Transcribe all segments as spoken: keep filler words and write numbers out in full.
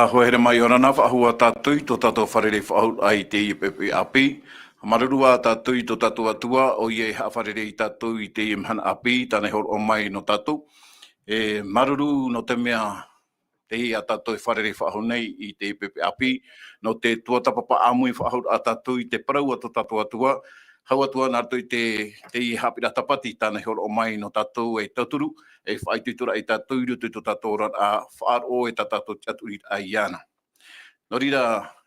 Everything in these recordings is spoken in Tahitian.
Hoa here mai, ʻia ora na faʻahou tātou i tō tātou fārerei faʻahou i teie poʻipoʻi ʻāpī. Māuruuru ā tātou i tō tātou Atua, ʻoia e haʻafārerei ia tātou i teie mahana ʻāpī, tāna i hōroʻa mai nō tātou. E māuruuru nō te mea, teie ā tātou e fārerei faʻahou nei i teie poʻipoʻi ʻāpī, nō te tuatāpapa ʻāmui faʻahou ā tātou i te parau a tō tātou Atua, hau atu nā roto i te, teie haʻapiʻiraʻa tāpati tāna i hōroʻa mai nō tātou e tauturu, e faʻaitoitoraʻa ia tātou i roto i tō tātou oraraʻa, faʻaroʻo e tā tātou tiʻaturiraʻa iāna. Nō reira,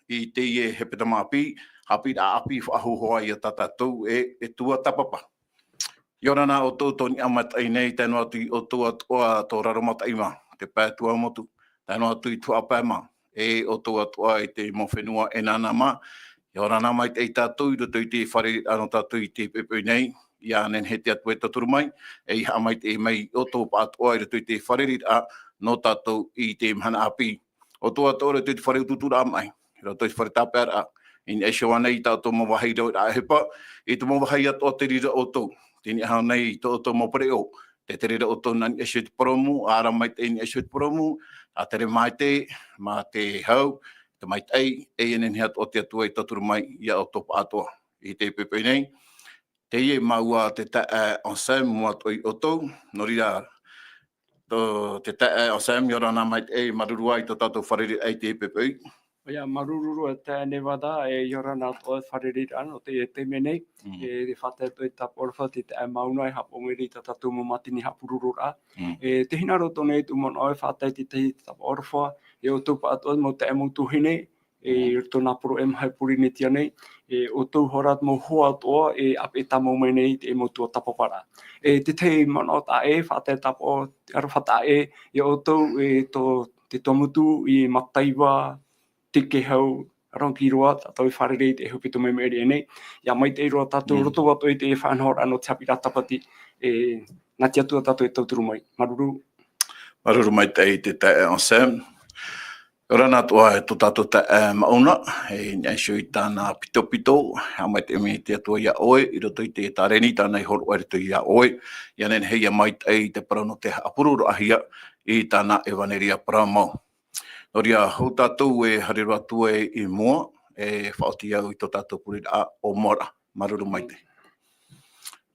i teie hepetoma ʻāpī, haʻapiʻiraʻa ʻāpī faʻahou hoʻi ia tā tātou e, e tuatāpapa. ʻIa ora na ʻoutou tō niʻa maitaʻi nei, tae noa atu ia ʻoutou atoʻa tō Raromataʻi mā, te pae Tuamotu, tae noa atu i Tuhaʻa Pae mā, e ʻoutou atoʻa i te mau fenua e nānā mā. ʻIa ora na maitaʻi tātou i roto i te fārereiraʻa nō tātou i teie poʻipoʻi nei, ʻia nehenehe te Atua e tauturu mai, e ʻia haʻamaitaʻi mai ia ʻoutou pāʻatoʻa i roto i te fārereiraʻa nō tātou i teie mahana ʻāpī. ʻOutou atoʻa i roto i te fare utuuturaʻa maʻi, i roto i te fare tāpeʻaraʻa, i niʻa iho ā nei i tā ʻoutou mau vāhi rave ʻohipa, i te mau vāhi atoʻa tei reira ʻoutou, tei niʻa iho nei i tō ʻoutou mau pereʻoʻo, tē tere ra ʻoutou nā niʻa iho i te porōmu, ʻa ara maitaʻi i niʻa iho i te porōmu, ʻa tere maitaʻi, mā te hau, te maitaʻi, e ʻia nehenehe atoʻa te Atua e tauturu mai ia ʻoutou pāʻatoʻa i teie poʻipoʻi nei. Teie māua te taeaʻe Anselme, mua atoʻa ia ʻoutou, nō reira, tō, te taeaʻe Anselme, ʻia ora na maitaʻi, māuruuru ā i tō tātou fārereiraʻa i teie poʻipoʻi. ʻOia, māuruuru e taeaʻe Nevada, e ʻia ora na atoʻa e fārereiraʻa nō te, teie mahana nei, Mm. e te faʻatae atoʻa i te tāpaʻo aroha te taeaʻe Mauna e haʻapaʻo mai ra i tā tātou mau mātini haʻapurororaʻa. Mm. E, tē hinaʻaro atoʻa nei tōʻu manaʻo e faʻatae i te tahi tāpaʻo aroha, ia ʻoutou pāʻatoʻa mau taeaʻe mau tuahine, e, Mm. i roto nā Poroʻi Maha i Pōrīnetia nei, e, ʻoutou hoʻi rā mau hoa atoʻa, e, ʻāpeʻe tāmau mai nei i te mau tuatāpaparaʻa. E, te tahi manaʻo taʻa ʻē, faʻatae tāpaʻo aroha taʻa ʻē, ia ʻoutou, e, tō, te Tuamotu i Mataiva, Tikehau, Rangiroa, tātou e fārerei i te hepetoma i maʻiri aʻe nei, ʻia maitaʻi roa tātou Mm. roto atoʻa i te faʻanahoraʻa nō te haʻapiʻiraʻa tāpati, e, nā te Atua tātou e tauturu mai. Māuruuru. Māuruuru maitaʻi te taeaʻe Anselme. ʻIa ora na atoʻa e tō tātou taeaʻe Mauna, e niʻa iho i tāna pitopito, haʻamaitaʻi mai te Atua ia ʻoe, i roto i te tāreni tāna i hōroʻa i roto ia ʻoe, ʻia nehenehe ʻia maitaʻi i te parau nō te haʻapuroroʻahia i tāna ʻevaneria parau mau. Nō reira, hou tātou e haere roa atu ai i mua, e faʻaoti au i tō tātou pureraʻa ʻōmuaraʻa. Māuruuru maitaʻi.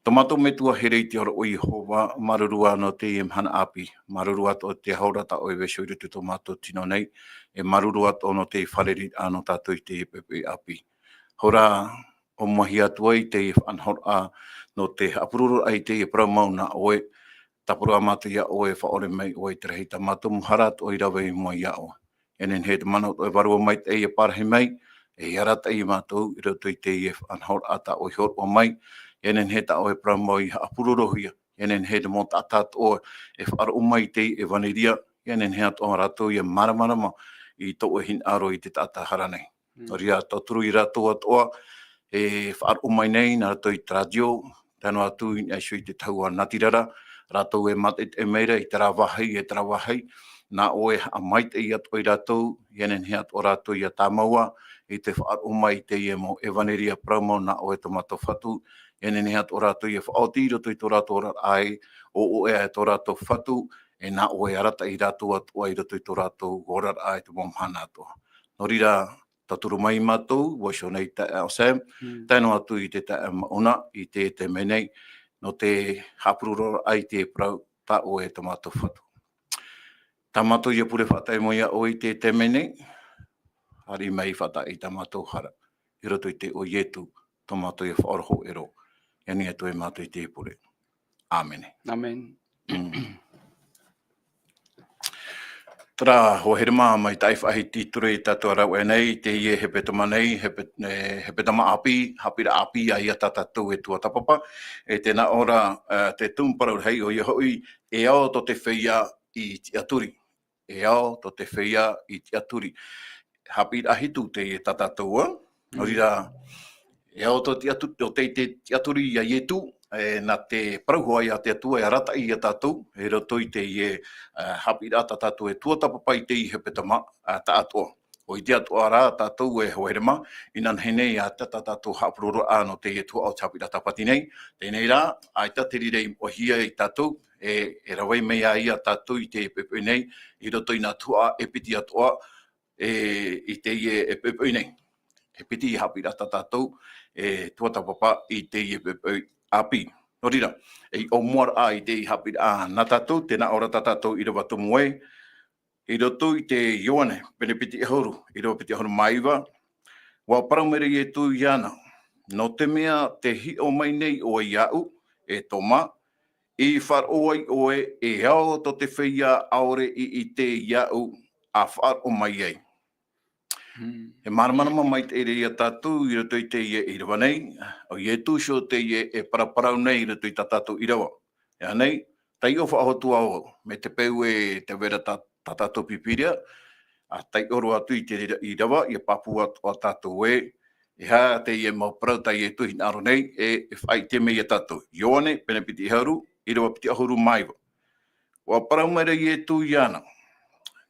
Tō mātou Metua here i te ora, ʻo Iehova, māuruuru ā nō teie mahana ʻāpī, māuruuru atoʻa te hora tā ʻoe e vaiiho i roto i tō mātou tino nei, e māuruuru atoʻa nō te fārereiraʻa nō tātou i teie poʻipoʻi ʻāpī. Hou rā, ʻōmuahia atu ai teie faʻanahoraʻa nō te haʻapurororaʻa i teie parau mau nā ʻoe, tāpura mātou ia ʻoe, faʻaʻore mai ʻoe i te rahi tā mātou mau hara atoʻa i rave i mua ia ʻoe. ʻIa nehenehe te mana o tō ʻoe Vārua Maitaʻi e parahi mai, e arataʻi ia mātou i roto i teie faʻanahoraʻa tā ʻoe i hōroʻa mai, ʻia nehenehe tā ʻoe parau mau e haʻapurorohia, ʻia nehenehe te mau taʻata atoʻa e faʻaroʻo mai i te ʻevaneria, ʻia nehenehe atoʻa rātou ʻia māramarama i tō ʻoe hinaʻaro i te taʻata hara nei. Mm. Nō reira, tauturu ia rātou atoʻa, e faʻaroʻo mai nei, nā rātou i te rātio, tae noa atu i niʻa iho i te tahua natirara, rātou e mātaʻitaʻi mai ra i terā vāhi, e terā vāhi, nā ʻoe e haʻamaitaʻi atoʻa ia rātou, ʻia nehenehe atoʻa rātou ʻia tāmau i te faʻaroʻo mai i teie mau ʻevaneria parau mau nā ʻoe tō mātou Fatu, ʻia nehenehe atoʻa rātou ʻia faʻaoti i roto i tō rātou oraraʻa e ʻoaʻoa e tō rātou Fatu, e nā ʻoe e arataʻi rātou atoʻa i roto i tō rātou oraraʻa i te mau mahana atoʻa. Nō reira, tauturu mai mātou, vaiiho nei taeaʻe Anselme, Mm. tae noa atu i te taeaʻe Mauna i te, teie nei, nō te haʻapurororaʻa i te parau tā ʻoe tō mātou Fatu. Tā mātou ia pure faʻatae mau ia ʻoe i te, teie nei, haere mai faʻataʻa i tā mātou hara, i roto i te iʻoa o Ietu, tō mātou ia Faʻaora hōʻē roa, ʻia nehenehe atoʻa ia mātou i te pure. ʻĀmene. ʻĀmene. Mm. Terā, hoa here mā, maitaʻi faʻahiti ture tātou e rave nei, teie hepetoma nei, hepe-, e, hepetoma ʻāpī, haʻapiʻiraʻa ʻāpī ïa tā tātou e tuatāpapa, e tē nā ʻō ra, e, te tumu parau rahi, ʻoia hoʻi, e ao tō te feiā i tiʻaturi. E ao tō te feiā i tiʻaturi. Haʻapiʻiraʻa hitu teie tā tātou, ā? Nō Mm. reira, e ao tō tiʻatu-, tō te, te tiʻaturi ia Ietu, e, nā te parau hoʻi a te Atua e arataʻi ia tātou, i roto i teie, e, haʻapiʻiraʻa tā tātou e tuatāpapa i teie hepetoma, e, taʻatoʻa. ʻOia atoʻa rā tātou e hoa here mā, inanahi nei ā tā tātou haʻapurororaʻa nō teie tuhaʻa o te haʻapiʻiraʻa tāpati nei, teie rā, ʻaita te reira i moʻehia ia tātou, e, e rave mai ïa ia tātou i teie poʻipoʻi nei, i roto i nā tuhaʻa e piti atoʻa, e, i teie e poʻipoʻi nei. E piti haʻapiʻiraʻa tā tātou e tuatāpapa i teie poʻipoʻi ʻāpī. Nō reira, e ʻōmuaraʻa i teie haʻapiʻiraʻa nā tātou, tē nā ʻō ra tā tātou ʻīrava tumu ē, i roto i te Ioane, pene piti ʻahuru, ʻīrava piti ʻahuru mā iva, ʻua parau mai ra Ietu iāna, nō te mea tē hiʻo mai nei ʻoe iāʻu, e Toma, i faʻaroʻo ai ʻoe, e ao tō te feiā ʻaore i ʻite iāʻu, a faʻaroʻo mai ai. Hmm. E māramarama maitaʻi ra ia tātou i roto i teie ʻīrava nei, ʻo Ietu iho teie e paraparau nei i roto i tā tātou ʻīrava. E aha nei, taiʻo faʻahou atu vau, mai te peu e tē vai ra tā, tā tātou Pīpīria, ʻa taiʻo roa atu i te ʻīrava, ʻia pāpū atoʻa tātou ē, e aha teie mau parau tā Ietu e hinaʻaro nei, e, e faʻaʻite mai ia tātou. Ioane, pene piti ʻahuru, ʻīrava piti ʻahuru mā iva. ʻUa parau mai ra Ietu iāna,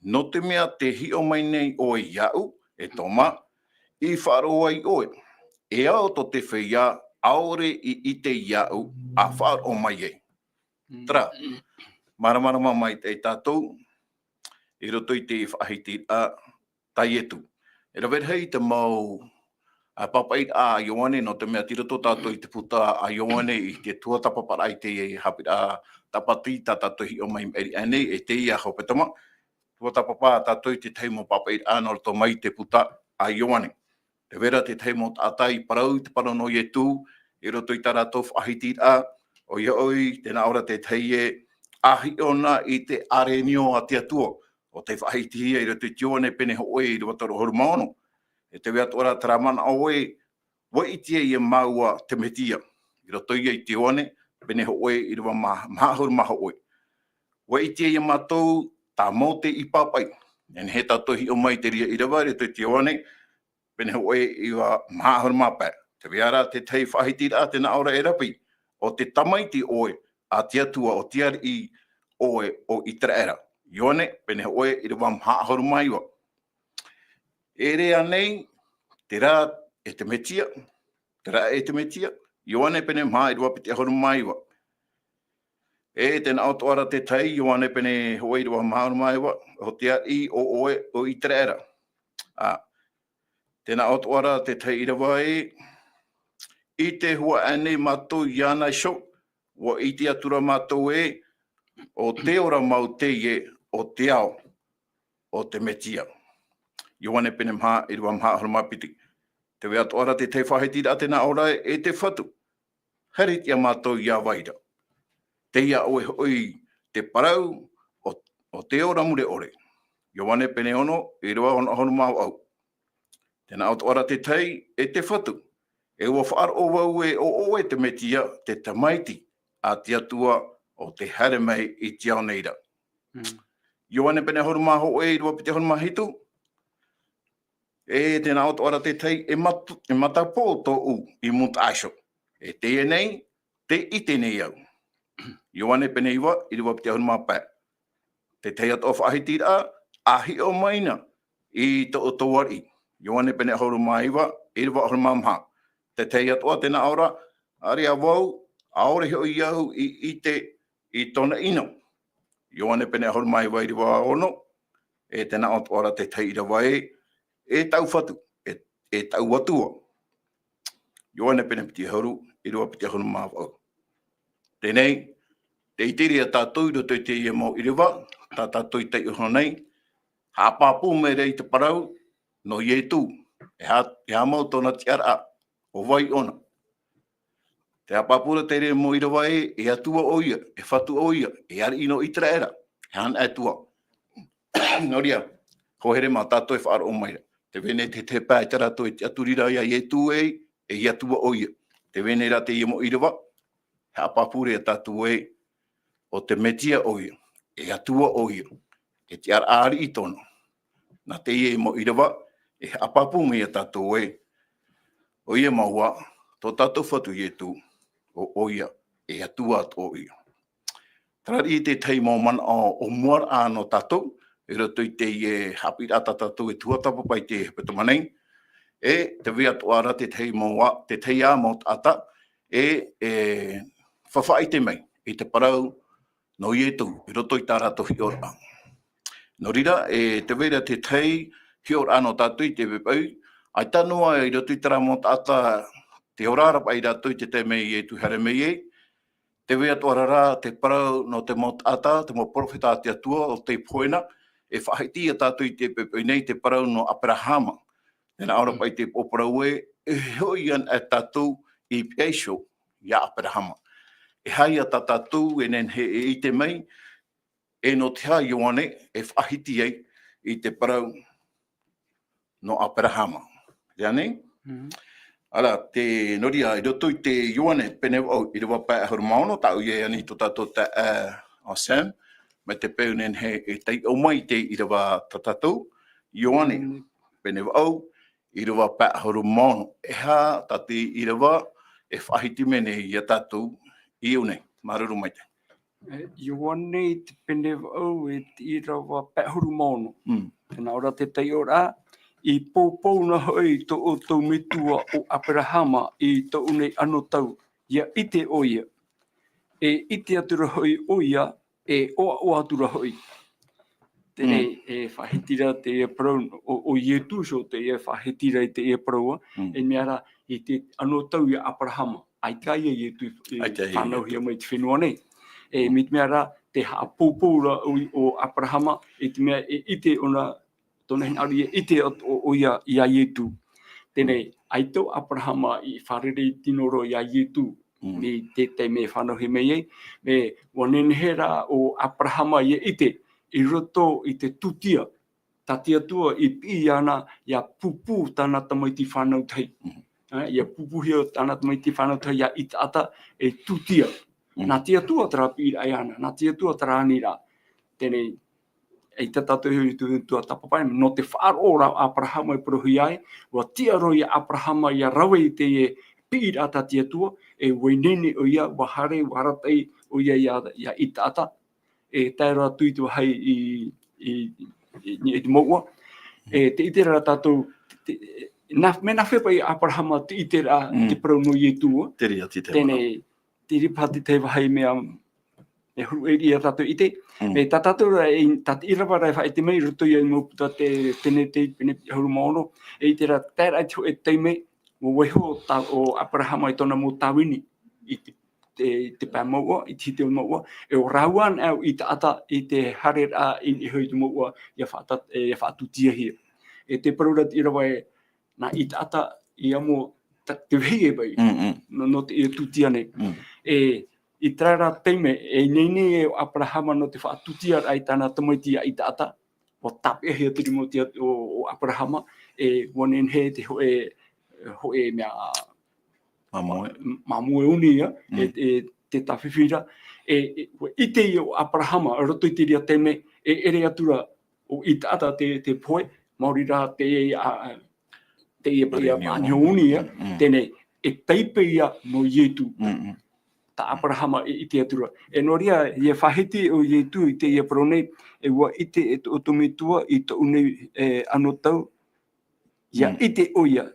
nō te mea tē hiʻo mai nei ʻoe iāʻu, e Toma, i faʻaroʻo ai ʻoe, e ao tō te feiā ʻaore i ʻite iāʻu, a faʻaroʻo mai ai. Mm. Terā, māramarama maitaʻi tātou, i roto i te faʻahitiraʻa tā Ietu. E rave rahi te mau, ā, pāpaʻiraʻa a Ioane, nō te mea tei roto tātou i te puta a Ioane i te tuatāpaparaʻa i te haʻapiʻiraʻa tāpati tā tātou e hiʻo mai maʻiri aʻe nei, e teie hepetoma. Tuatāpapa tātou i te tahi mau pāpaʻiraʻa nō roto mai te puta a Ioane. Tē vai ra te tahi mau taʻata i parau, te parau nō Ietu, i roto i tā rātou faʻahitiraʻa, ʻoia hoʻi, tē nā ʻō ra te tahi ē, a hiʻo na i te ʻārenio a te Atua, ʻo tē faʻahitihia i roto i te Ioane pene hōʻē ʻīrava toru ʻahuru mā ono. E tē vai atoʻa ra terā manaʻo ē, ʻua ʻite ia māua te Mesia. I roto ia i te Ioane, pene hōʻē ʻīrava mā, maha ʻahuru mā hōʻē. ʻUa ʻite ia mātou, tā Mōte i pāpaʻi. E nehenehe tātou e hiʻo mai i te reira ʻīrava, i roto i te Ioane, pene hōʻē ʻīrava maha ʻahuru mā pae. Tē vai ra te tahi faʻahitiraʻa tē nā ʻō ra e rapi, ʻo te tamaiti ʻoe a te Atua, ʻo te ariʻi ʻoe o ʻĪteraʻera. Ioane, pene hōʻē ʻīrava maha ʻahuru mā iva. E ʻere ānei, terā e te Mesia, terā e te Mesia, Ioane pene maha ʻīrava piti ʻahuru mā iva. E tē nā ʻō atoʻa ra te tahi, Ioane pene hōʻē ʻīrava maha ʻahuru mā iva, ʻo te ariʻi ʻoe o ʻĪteraʻera. Ā, tē nā ʻō atoʻa ra te tahi ʻīrava ē, i te huaʻai nei mātou iāna iho, ʻua ʻite atu ra mātou ē, ʻo te ora mau teie, ʻo te ao o te Mesia. Ioane pene maha, ʻīrava maha ʻahuru mā piti. Tē vai atoʻa ra te tahi faʻahitiraʻa tē nā ʻō ra e te Fatu. Haere atu ia mātou ia vai ra. Tei iā ʻoe hoʻi te parau o, o te ora mure ʻore. Ioane pene ono, ʻīrava ono ʻahuru mā vaʻu. Tē nā ʻō atoʻa ra te tahi, e te Fatu. E ʻua faʻaroʻo vau ē ʻo ʻoe te Mesia, te tamaiti a te Atua ʻo tē haere mai i te ao nei ra. Mm. Ioane pene ʻahuru mā hōʻē, ʻīrava piti ʻahuru mā hitu. E tē nā ʻō atoʻa ra te tahi, e mat-, e matapō tōʻu i mūtaʻa iho. E teie nei, tē ʻite nei au. Ioane pene iva, ʻīrava piti ʻahuru mā pae. Te tahi atoʻa faʻahitiraʻa, a hiʻo mai na i tō, tō ariʻi. Ioane pene ʻahuru mā iva, ʻīrava ʻahuru mā maha. Te tahi atoʻa tē nā ʻō ra, ʻaore ā vau, ʻaore hoʻi au i ʻite i tōna ʻino. Ioane pene ʻahuru mā iva, ʻīrava ono, e tē nā ʻō atoʻa ra te tahi ʻīrava ē, e taʻu Fatu, e, e taʻu Atua. Ioane pene piti ʻahuru, ʻīrava piti ʻahuru mā vaʻu. Teie nei, tē ʻite ra tātou i roto i teie mau ʻīrava, tā tātou i taiʻo iho nei, haʻapāpū mai ra i te parau, nō Ietu, e aha, e aha mau tōna tiʻaraʻa, ʻo vai ʻōna. Te haʻapāpū ra teie mau ʻīrava ē, e Atua ʻoia, e Fatu ʻoia, e ariʻi nō ʻĪteraʻera, e aha anaʻe atu ā. Nō reira, hoa here mā tātou e faʻaroʻo mai ra. Tē vai nei te, te pae tā rātou e tiʻaturi ra iā Ietu ē, e Atua ʻoia. Tē vai nei rā teie mau ʻīrava, haʻapāpū ra tātou ē, ʻo te Mesia ʻoia, e Atua ʻoia, e tiʻaraʻa ariʻi tōna. Nā teie mau ʻīrava, e haʻapāpū mai ia tātou ē, ʻoia mau ā, tō tātou Fatu Ietu, ʻo, ʻoia, e Atua atoʻa ʻoia. Terā ia te tahi mau manaʻo ʻōmuaraʻa nō tātou, i roto i teie haʻapiʻiraʻa tā tātou e tuatāpapa i te hepetoma nei, e tē vai atoʻa ra te tahi mau ā, te tahi ā mau taʻata, e, e faʻaʻite mai, i te parau, nō Ietu, i roto i tā rātou hiʻoraʻa. Nō reira, e tē vai ra te tahi hiʻoraʻa nō tātou i te pepeʻu, ʻaita noa i roto i terā mau taʻata, te ora ra paʻi rātou i te taime i Ietu i haere mai ai, tē vai atoʻa ra te parau nō te mau taʻata, te mau perofeta a te Atua, ʻo tei pohe na, e faʻahiti ia tātou i te pepeʻu nei te parau nō Aperahama. Tē nā ʻō ra paʻi te parau ē, e hoʻi ana e tātou i piha iho ia Aperahama. E aha ia tā tātou e nehenehe e ʻite mai, e nō te aha Ioane e faʻahiti ai i te parau nō Aperahama. Ia nei? Mhm. Ara, te nō reira, i roto i te Ioane pene vaʻu, ʻīrava pae ʻahuru mā ono, tāʻu ia e ani tō tātou taeaʻe ʻo Sam, mai te peu nehenehe e taiʻo mai te ʻīrava tā tātou, Ioane, Mhm. pene vaʻu, ʻīrava pae ʻahuru mā ono. E aha tā te ʻīrava e faʻahiti mai nei ia tātou i ʻō nei. Māuruuru maitaʻi. E, Ioane i te pene vaʻu e te ʻīrava pae ʻahuru mā ono. Mm. Tē nā ʻō ra te taiʻoraʻa, i poupou na hoʻi tō ʻoutou metua ʻo Aperahama i tōʻu nei anotau, ʻia ʻite ʻoia. E ʻite atu ra hoʻi ʻoia, e ʻoaʻoa atu ra hoʻi. Tēnei, Mm. e faʻahiti ra teie parau, ʻo, ʻo Ietu, so teie faʻahiti ra i teie parau, Mm. e mea ra, i te anotau ia Aperahama, ʻaita ia Ietu i, i ʻAita ia fānauhia Ietu. mai i te fenua nei. E Mm. mai te mea ra, te haʻapoupou ra ʻo, ʻo Aperahama, i te mea e ʻite ʻōna, tōna hinaʻaro e ʻite ʻo, ʻo, ʻoia ia Ietu. Tēnei, Mm. ʻaita ʻo Aperahama i fārerei tino roa ia Ietu, Mm. i te taime e fānauhia mai ai, e, ʻua nehenehe rā ʻo Aperahama ʻia ʻite, i roto i te tūtia, tā te Atua i piʻi iāna, ʻia pūpū tāna tamaiti fānau tahi. Mm. E, ʻia pūpūhia tāna tamaiti fānau tahi ia ʻĪtaʻata, e tūtia. Mm. Nā te Atua terā piʻiraʻa iāna, nā te Atua terā aniraʻa. Tēnei, ʻaita tātou i te tuatāpapa, nō te faʻaroʻo ra ʻo Aperahama e parauhia ai, ʻua tiʻa roa ia Aperahama ʻia rave i teie piʻiraʻa tā te Atua, e ʻua ineine ʻoia, ʻua haere, ʻua arataʻi ʻoia ia, ia ʻĪtaʻata, e tae roa atu i te vāhi i, i, i, i te mouʻa. E tē ʻite ra tātou, te, te, nā, mea nāfea paʻi Aperahama tē ʻite ra Mm. te parau nō Ietu, ā? Te reira te tahi Tēnei, manaʻo. Te reira paha te tahi vāhi mea, e huru ʻē ia tātou i te, Mm. e tā tātou ra, e, tā te ʻīrava ra e faʻaʻite mai i roto ia i mau puta te, Tenete, pene ʻahuru mā ono, e ʻite ra, tae ra i te hōʻē taime, ʻua vaiiho tā, ʻo Aperahama i tōna mau tāvini, i te, te, te pae mouʻa, i te hiti mouʻa, e ʻo rāua anaʻe ʻo ʻĪtaʻata i te haereraʻa i niʻa iho i te mouʻa, ʻia faʻata-, e, ʻia faʻatūtiahia. E te parau ra te ʻīrava ē, nā ʻĪtaʻata i amo ta-, te vehi e vai. Mm, mm. Nō, nō teie tūtia nei. Mm. E, i terā rā taime, e ineine ʻo Aperahama nō te faʻatūtiaraʻa i tāna tamaiti ia ʻĪtaʻata, ʻua tāpeʻahia te rima o te At-, ʻo, ʻo Aperahama, e ʻua nehenehe te hōʻē, hōʻē mea, Māmoe. māmoe oni ia, Mm. e, e te tāfifi ra, e, e, ʻua ʻite ia ʻo Aperahama, i roto i te reira taime, e ʻere atu ra ʻo ʻĪtaʻata te, te pohe, maori rā te, a, a, te, Te ia, ia, ʻaniho oni ia, Mm, mm. tēnei, e taipe ia nō Ietu. Mm, mm. Tā Aperahama e ʻite atu ra. E nō reira, ʻia faʻahiti ʻo Ietu i teie parau nei, e ʻua ʻite e tō ʻoutou metua i tōʻu nei, e, anotau, ʻia Mm. ʻite ʻoia,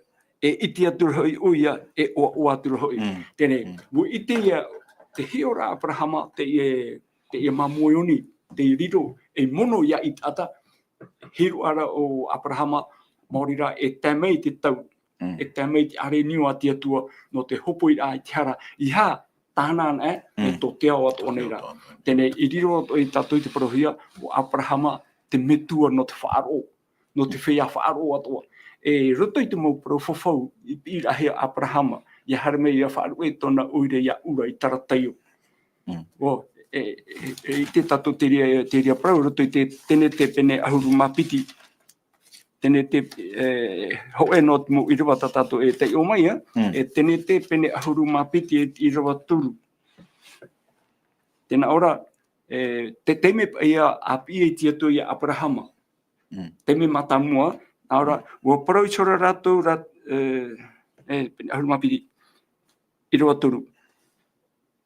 e ʻite atu ra hoʻi ʻoia, e ʻoaʻoa atu ra hoʻi. Mm. Tēnei, Mm. ʻua ʻite ia, tē hiʻo ra Aperahama, teie, teie māmoe oni, tē riro, ei mono ia ʻĪtaʻata, hīroʻa ra ʻo Aperahama, maori rā e tae mai te tau, Mm. e tae mai te ʻārenio a te Atua, nō te hopoiraʻa i te hara, ʻeiaha tāna anaʻe, e Mm. tō te ao atoʻa nei rā. Tō te ao atoʻa nei. Tēnei, i riro atoʻa ia tātou i te parauhia, ʻo Aperahama te metua nō te faʻaroʻo, nō te Mm. feiā faʻaroʻo atoʻa. E roto i te mau parau fafau, i piʻiraʻahia Aperahama, ʻia haere mai ʻia faʻaruʻe tōna ʻoire ia Ura i Tarataio. Mm. ʻO, e, e, e, i te tātou te reira, te reira parau, roto i te Tenete pene ʻahuru mā piti. Tenete, e, hōʻē nō te mau ʻīrava tā tātou e taiʻo mai, ā? Mm. E Tenete pene ʻahuru mā piti e te ʻīrava toru. Tē nā ʻō ra, e, te taime ia a piʻi ai te Atua ia Aperahama. Mm. Taime mātāmua, nā ʻō ra, Mm. ʻua parau iho ra rātou ra, e, e, pene ʻahuru mā piti, ʻīrava toru.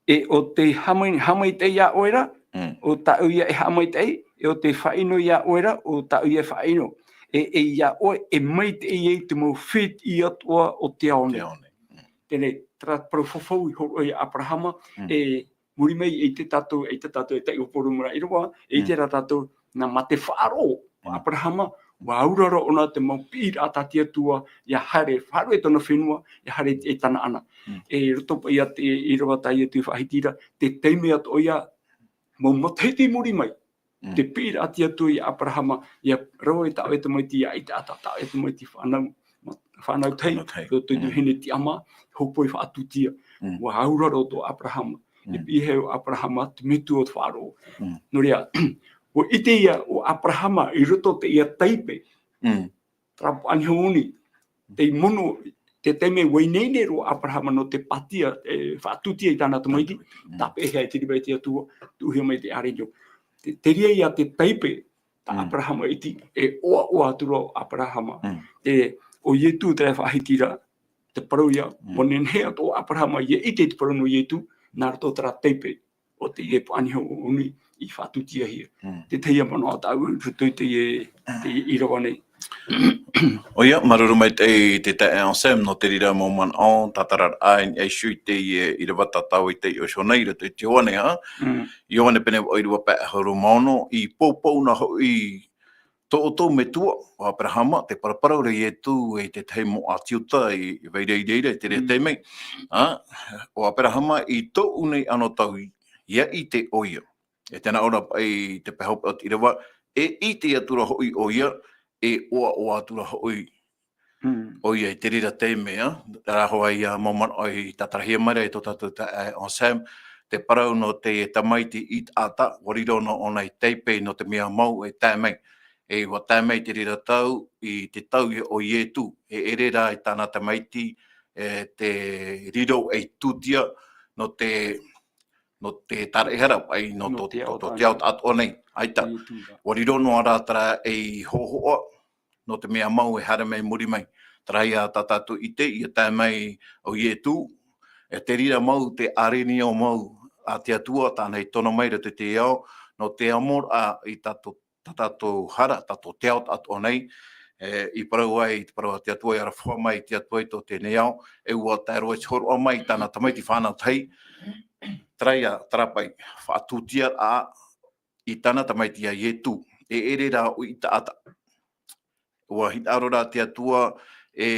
E ʻo tei haʻamai-, haʻamaitaʻi iā ʻoe ra, Mm. ʻo tāʻu ia e haʻamaitaʻi, e ʻo tei faʻaʻino iā ʻoe ra, ʻo tāʻu ia e faʻaʻino. E, e iā ʻoe, e maitaʻi ai te mau fētiʻi atoʻa o te ao nei. Te ao nei. Mm. Tēnei, terā parau fafau i hōroʻa ia Aperahama, Mm. e muri mai i te tātou, i te tātou, e taiʻo poro mura i roa, e i Mm. te rā tātou, nā mā te faʻaroʻo, Mm. Aperahama, ʻUa auraro ʻōna te mau piʻiraʻa tā te Atua, ʻia haere, faʻaruʻe tōna fenua, ʻia haere i te Kanaana. Mm. E roto paʻi ia te ʻīrava tā Ietu i faʻahiti ra, te taime atoʻa ia, mau matahiti i muri mai, Mm. te piʻiraʻa tā te Atua ia Aperahama, ʻia rave taʻoe tamaiti, ʻia ʻaita taʻoe tamaiti fānau, fānau tahi, Fānau tahi. tō, tō Mm. tuahine tiʻamā, hōpoi faʻatūtia. Mm. ʻUa auraro tō Aperahama. E Mm. piʻi hia ʻo Aperahama te metua o te faʻaroʻo. Mm. Nō reira, ʻua ʻite ia ʻo Aperahama i roto i teie taipe. Mm. Terā pāʻani hōʻoni, tei mono, te taime ʻua ineine roa ʻo Aperahama nō te pātia, e, faʻatūtia i tāna tamaiti, Mm. tāpeʻahia e te rima i te Atua, tuʻuhia mai te ʻārenio. Te, te reira ia te taipe, tā Mm. Aperahama iti, e ʻoaʻoa atu ra ʻo Aperahama. Mm. Te, ʻo Ietu terā e faʻahiti ra, te parau ia, Mm. ʻua nehenehe atoʻa ʻo Aperahama ʻia ʻite i te parau nō Ietu, nā roto terā taipe, ʻo teie pāʻani hōʻoni i faʻatūtiahia. Mm. Te tahi ia manaʻo tāʻu, roto i teie, teie ʻīrava nei. ʻOia, māuruuru maitaʻi te taeaʻe Anselme, nō te reira mau manaʻo, tātararaʻa i niʻa iho i teie ʻīrava tātou i taiʻo iho nei, roto i te Ioane, ā? Mm. Ioane pene vaʻu ʻīrava pae ʻahuru mā ono, i poupou na hoʻi tō ʻoutou metua, ʻo Aperahama, te paraparau ra Ietu e te tahi mau ʻĀti Iuta i, i vai ra i reira i te reira Mm. taime, ā? ʻO Aperahama i tōʻu nei anotau ʻia ʻite ʻoia. E tē nā ʻō ra paʻi te pae hopeʻa o te ʻīrava, e ʻite atu ra hoʻi ʻoia, e ʻoaʻoa atu ra hoʻi Mm. ʻoia i te reira taime, ā, terā hoʻi ia mau manaʻo i tātarahia mai ra e tō tātou taeaʻe Anselme, te parau nō te tamaiti i taʻata, ʻua riro noa ʻōna i taipe nō te mea mau e tae mai. E ʻua tae mai te reira tau, i te tau ia o Ietu, e ʻere rā i tāna tamaiti, e te riro ei tūtia, nō te, nō te tāraʻehara paʻi, nō Nō tō, te tō, ao tō tāʻatoʻa te ao nei. tāʻatoʻa nei, ʻaita. Ietu ra. ʻUa riro noa rā terā ei hōhoʻa, nō te mea mau e haere mai muri mai. Terā ia tā tātou ʻite, ʻia tae mai ʻo Ietu, e te reira mau te ʻārenio mau a te Atua, tāna i tono mai roto i te ao, nō te amoraʻa i tā tō, tā tātou hara, tā tō te ao tāʻatoʻa nei, e, i parau ai, i te parau a te Atua, ʻia rafoha mai te Atua i tō teie nei ao, e ʻua tae roa i te hōroʻa mai i tāna tamaiti fānau tahi, terā ia, terā paʻi, faʻatūtiaraʻa i tāna tamaiti ia Ietu, e ʻere rā ʻoe i taʻata. ʻUa hinaʻaro rā te Atua e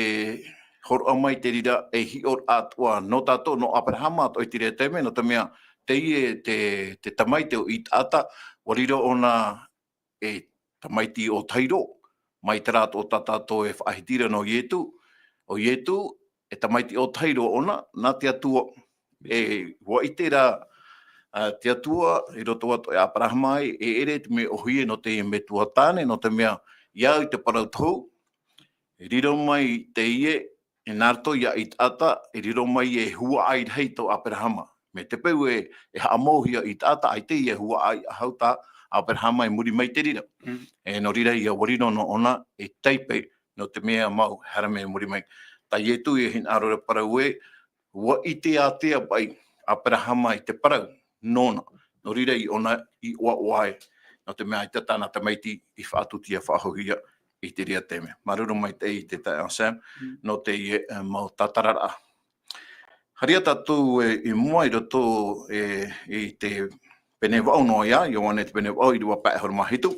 hōroʻa mai te reira ei hiʻoraʻa atoʻa nō tātou, nō Aperahama atoʻa i te reira taime, nō te mea, teie te, te tamaiti ʻo i taʻata, ʻua riro ʻōna ei tamaiti ʻōtahi roa, mai terā atoʻa tā tātou e faʻahiti ra nō Ietu, ʻo Ietu, e tamaiti ʻōtahi roa ʻōna, nā te Atua, e, ʻua ʻite rā, ā, te Atua, i roto atoʻa ia Aperahama ē, e ʻere te mea ʻōhie nō te metua tāne, nō te mea, i au i te parau tohu, e riro mai teie, e nā roto ia i taʻata, e riro mai e huaʻai rahi tō Aperahama. Mai te peu e, e haʻamauhia i taʻata, ʻaita e huaʻai ʻahau tā Aperahama i muri mai te reira. Mm. E nō reira ia ʻua riro noa ʻōna ei taipe, nō te mea mau, haere mai muri mai. Tā Ietu e hinaʻaro ra parau ē, ʻua ʻite ātea paʻi Aperahama i te parau nōna. Nō reira i ʻōna i ʻoaʻoa ai, nō te mea ʻaita tāna tamaiti i faʻatūtia faʻahouhia i te reira taime. Māuruuru maitaʻi te taeaʻe Anselme, Mm. nō teie, e, mau tātararaʻa. Haere tātou, e, i mua i roto, e, i te pene vaʻu noa ia, Ioane te pene vaʻu ʻīrava pae ʻahuru mā hitu.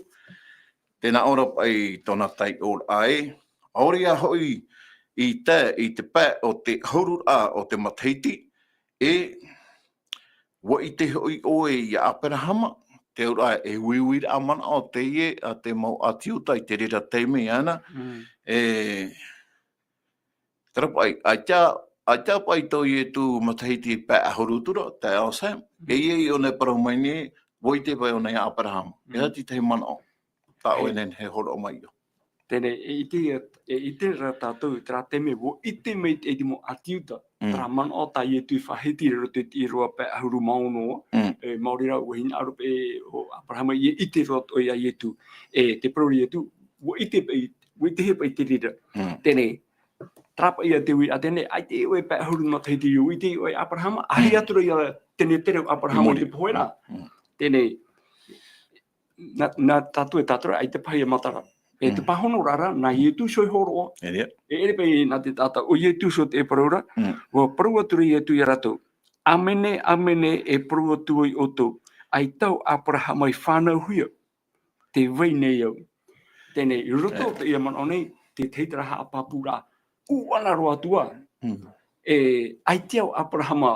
Tē nā ʻō ra paʻi tōna taiʻoraʻa ē, ʻaore ā hoʻi i tae i te pae o te ʻahururaʻa o te matahiti, e ʻua ʻite hoʻi ʻoe ia Aperahama, te auraʻa e uiuiraʻa manaʻo teie a te mau ʻĀti Iuta i te reira taime ānei, Mm. e, terā paʻi, ʻaita, ʻaita paʻi tō Ietu matahiti pae ʻahuru atu ra, taeaʻe Anselme, Mm. e ia i ʻōna e parau mai nei, ʻua ʻite paʻi ʻōna ia Aperahama. Mm. E aha te tahi manaʻo, tā ʻoe e nehenehe e hōroʻa mai iho. Teie, e ʻite ia, e ʻite rā tātou, terā taime, ʻua ʻite mai te mau ʻĀti Iuta, Mm. terā manaʻo tā Ietu i faʻahiti ra i roto i te ʻīrava pae ʻahuru mā ono, Mm. e, maori rā, ʻua hinaʻaro paʻi ʻo Aperahama ʻia ʻite roa atoʻa ia Ietu. E, te parau ra Ietu, ʻua ʻite paʻi, ʻua ʻitehia paʻi te reira. Mm. Teie, terā paʻi ia te uiraʻa teie, ʻaita e ʻoe pae ʻahuru matahiti, ʻua ʻite ʻoe Aperahama, ʻaita Mm. atu ra ia teie tere o Aperahama i muri. Te pohe ra. Mm. Teie, nā, nā tātou e tātou ra, ʻaita paʻi ia matara. E te Mm. pāhonoraʻa ra, nā Ietu iho e hōroʻa. E ʻere. E ʻere paʻi nā te taʻata, ʻo Ietu iho te parau ra, Mm. ʻua parau atu ra Ietu ia rātou. ʻĀmene, ʻāmene, e parau atu au ia ʻoutou. ʻAita ʻo Aperahama i fānauhia, tē vai nei au. Teie nei, i roto i teie manaʻo nei, te tahi terā haʻapāpūraʻa, ʻua ʻana roa atu ā. Mm. E, ʻaita ʻo Aperahama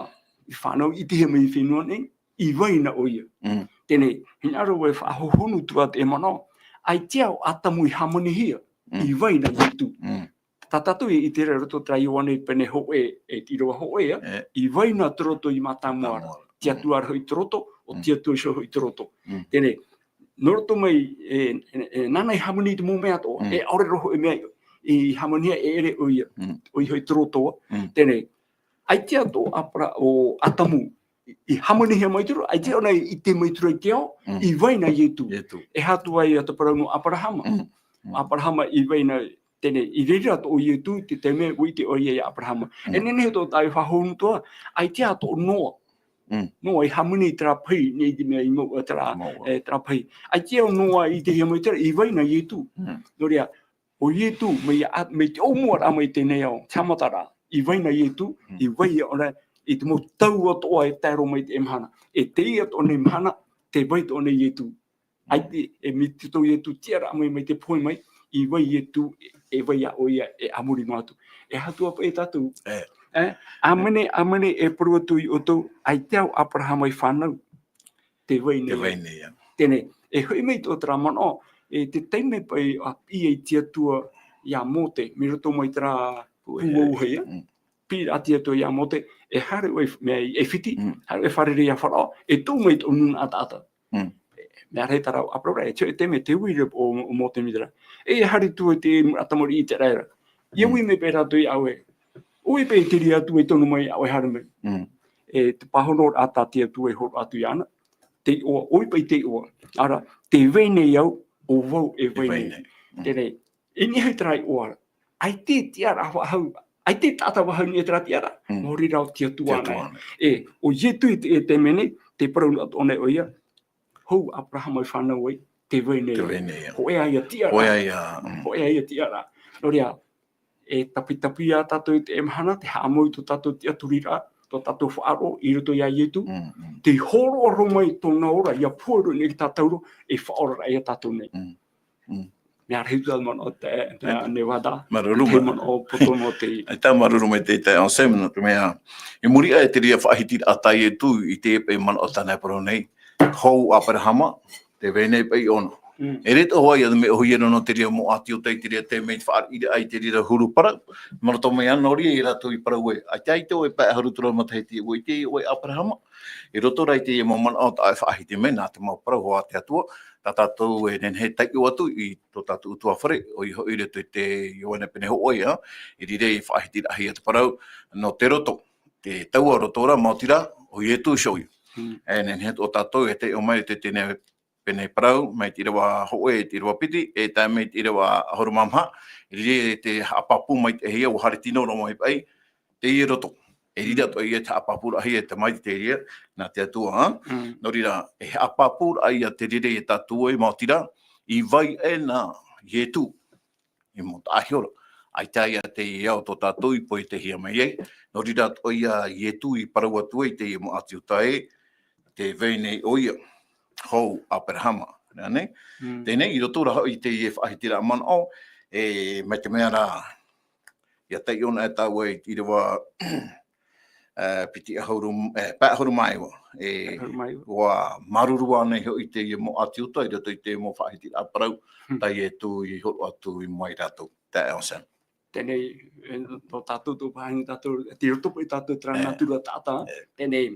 i fānau i te hea mai fenua nei, i vai na ʻoia. Mm. Teie nei, hinaʻaro e faʻahohonu atu ā te manaʻo, ʻaita ʻo Atamu i hāmanihia, Mm. i vai na Ietu. Mm. Tā tātou i ʻite ra i roto terā Ioane pene hōʻē, e te ʻīrava hōʻē, ā, E. i vai na te roto i mātāmua ra. Mātāmua ra. Te Atua ra hoʻi te roto, ʻo Mm. te Atua iho hoʻi te roto. Mm. Teie nei, nō roto mai, e, e, e, nāna i hāmani i te mau mea atoʻa, Mm. e ʻaore roa hoʻi mea i hāmanihia e ʻere ʻoia, Mm. ʻoia hoʻi te roto. Mm. Teie nei, ʻaita ʻo Apera-, ʻo Atamu, i, i hāmanihia mai te roa, ʻaita ʻōna i ʻite mai te roa i te ao, Mm. i vai na Ietu. Ietu. E aha atu ā ia te parau nō Aperahama. Mm. Mm. Aperahama i vai na, teie nei, i reira atoʻa ʻo Ietu, te taime ʻua ʻite ʻoia ia Aperahama. Mm. E nehenehe atoʻa tāʻu e faʻahohonu atu ā, ʻaita atoʻa ʻo Noa. Mm. Noa i hāmani i terā pahi, nei te mea i mau, terā, Mau. e, terā pahi. ʻAita ʻo Noa i ʻitehia mai te reira, i vai na Ietu. Mm. Nō reira, ʻo Ietu, mai ia, mai te ʻōmuaraʻa mai teie nei ao, te haʻamataraʻa, i vai na Ietu, Mm. i vai ʻōna, i te mau tau atoʻa e tae roa mai i teie mahana. E teie atoʻa nei mahana, tē vai atoʻa nei Ietu. ʻAita, e mai te tau Ietu tiʻaraʻa mai, mai te pohe mai, i vai Ietu, e, e vai ā ʻoia, e a muri noa atu. E aha atu ā paʻi tātou. E. E, ʻāmene, ʻāmene, e parau atu iā ʻoutou, ʻaita ʻo Aperahama i fānau. Tē vai nei Tē ā. vai nei ā. Teie nei, e hoʻi mai tō terā manaʻo, e te taime paʻi ʻa piʻi ai te Atua iā Mōte, mai roto mai terā Pū pū auahi, ā. Mm. Piʻi ra te Atua iā Mōte, e haere ʻoe i f-, mea i ʻAifiti, Mm. haere ʻoe i fārerei iā Farao, e tuʻu mai tō nūnaʻa taʻata. Mm. Mea rahi terā ʻo Aperahama, e te, e te mea te ui ra ʻo, ʻo Mōte mai terā. E haere atu i te maraʻa tamariʻi ʻĪteraʻera. ʻIa Mm. ui mai paʻi rātou iā ʻoe. ʻOia paʻi te reira Atua i tono mai iā ʻoe haere mai. Mm. E te pāhonoraʻa tā te Atua i hōroʻa atu iāna. Te iʻoa, ʻoia paʻi te iʻoa. Ara, tē vai nei au, ʻo vau e E vai vai nei. nei. Mm. Teie nei, i niʻa i terā iʻoa ra. ʻAita e tiʻaraʻa faʻahou, ʻaita e taʻata faʻahou i niʻa i terā tiʻaraʻa, Mm. nō reira ʻo te Atua Te ānei. Atua ānei. E, ʻo Ietu i te, e te mea nei, tē parau noa atoʻa nei ʻoia, hou Aperahama i fānau ai, tē vai nei Tē au. vai nei au. Hōʻē ā ia tiʻaraʻa. Hōʻē ā ia, mm. Hōʻē ā ia tiʻaraʻa. Nō reira, e tapitapi ā tātou i teie mahana, te haʻamau i tō tātou tiʻaturiraʻa, tō tātou faʻaroʻo i roto iā Ietu, Mm, mm. tē hōroʻa roa mai tōna ora, ʻia pohe roa i niʻa iā tātou roa, e faʻaora ra ia tātou nei. Mm. Mm. Mea rahi atu ā manaʻo te, te Aita. Nevada. Māuruuru Te ma-, manaʻo poto nō te ʻAita māuruuru maitaʻi taeaʻe Sam, nō te mea, i muri aʻe i te reira faʻahitiraʻa tā Ietu i teie paʻi manaʻo tāna e parau nei, hou Aperahama, tē vai nei paʻi ʻōna. Mm. E riro atoʻa ia te mea ʻōhie ra nō te reira mau ʻāti Iuta i te reira taime i te fāriʻiraʻa i te reira huru parau, mai roto mai ā nō reira ia rātou i parau ē, ʻaita, ʻaita ʻoe e pae ʻahuru toru matahiti, ʻua ʻite ʻoe Aperahama, i roto rā i teie mau manaʻo tā ʻoe e faʻahiti mai, nā te mau parau hoʻi a te Atua, tā tātou e nehenehe e taiʻo atu i tō tātou ʻutuāfare, ʻoia hoʻi i roto i te Ioane pene hōʻē, ā, i reira i faʻahitiraʻahia te parau nō te roto, te taua roto ra, maoti rā, ʻo Ietu iho ïa. Mm. E nehenehe atoʻa tātou e taiʻo mai i te, teie pene parau, mai te ʻīrava hōʻē, te ʻīrava piti, e tae mai te ʻīrava ʻahuru mā maha, i reira te haʻapāpū maitaʻihia, ʻua haere tino roa mai paʻi, teie roto. E riro Mm. atoʻa ia te haʻapāpūraʻahia e te tamaiti te reira, nā te Atua, ā? Mm. Nō reira, e haʻapāpūraʻa ia te reira ia tātou ē, maoti rā, i vai aʻe na Ietu, i mau taʻa hiʻoraʻa. ʻAita ia teie ao tō tātou i poitehia mai ai. Nō reira atoʻa ia Ietu i parau atu ai i teie mau ʻāti Iuta ē, tē vai nei ʻoia, hou Aperahama. Nā reira? Mm. Teie nei, i roto rā hoʻi i teie faʻahitiraʻa manaʻo, e, mai te mea rā, ʻia taiʻo na e tāua i te ʻīrava, e, piti ʻahuru, e, pae ʻahuru mā iva. E, Pae ʻahuru mā iva. ʻUa māuruuru ānei hoʻi teie mau ʻāti Iuta i roto i te mau faʻahitiraʻa parau, Hmm. tā Ietu i hōroʻa atu i mua ia rātou. Taeaʻe Sam. Teie nei, e, nō tātou tō pāhono tātou, tei roto paʻi tātou terā E. nātura taʻata. E. Teie nei,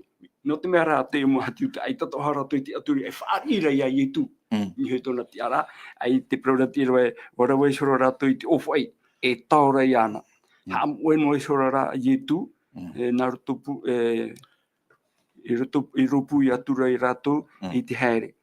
nō te mea rā te mau ʻāti Iuta, ʻaita atoʻa rātou i tiʻaturi, e fāriʻi ra ia Ietu. Mm. I niʻa i tōna tiʻaraʻa, ʻaita e parau ra te ʻīrava ē, ʻua rave iho ra rātou i te ʻōfaʻi, e tao ra iāna. Mm. Haʻamoʻe noa iho ra rā Ietu, Mm. e, nā roto pū, e, i roto, i rōpū atu ra ia rātou Mm. i te haere.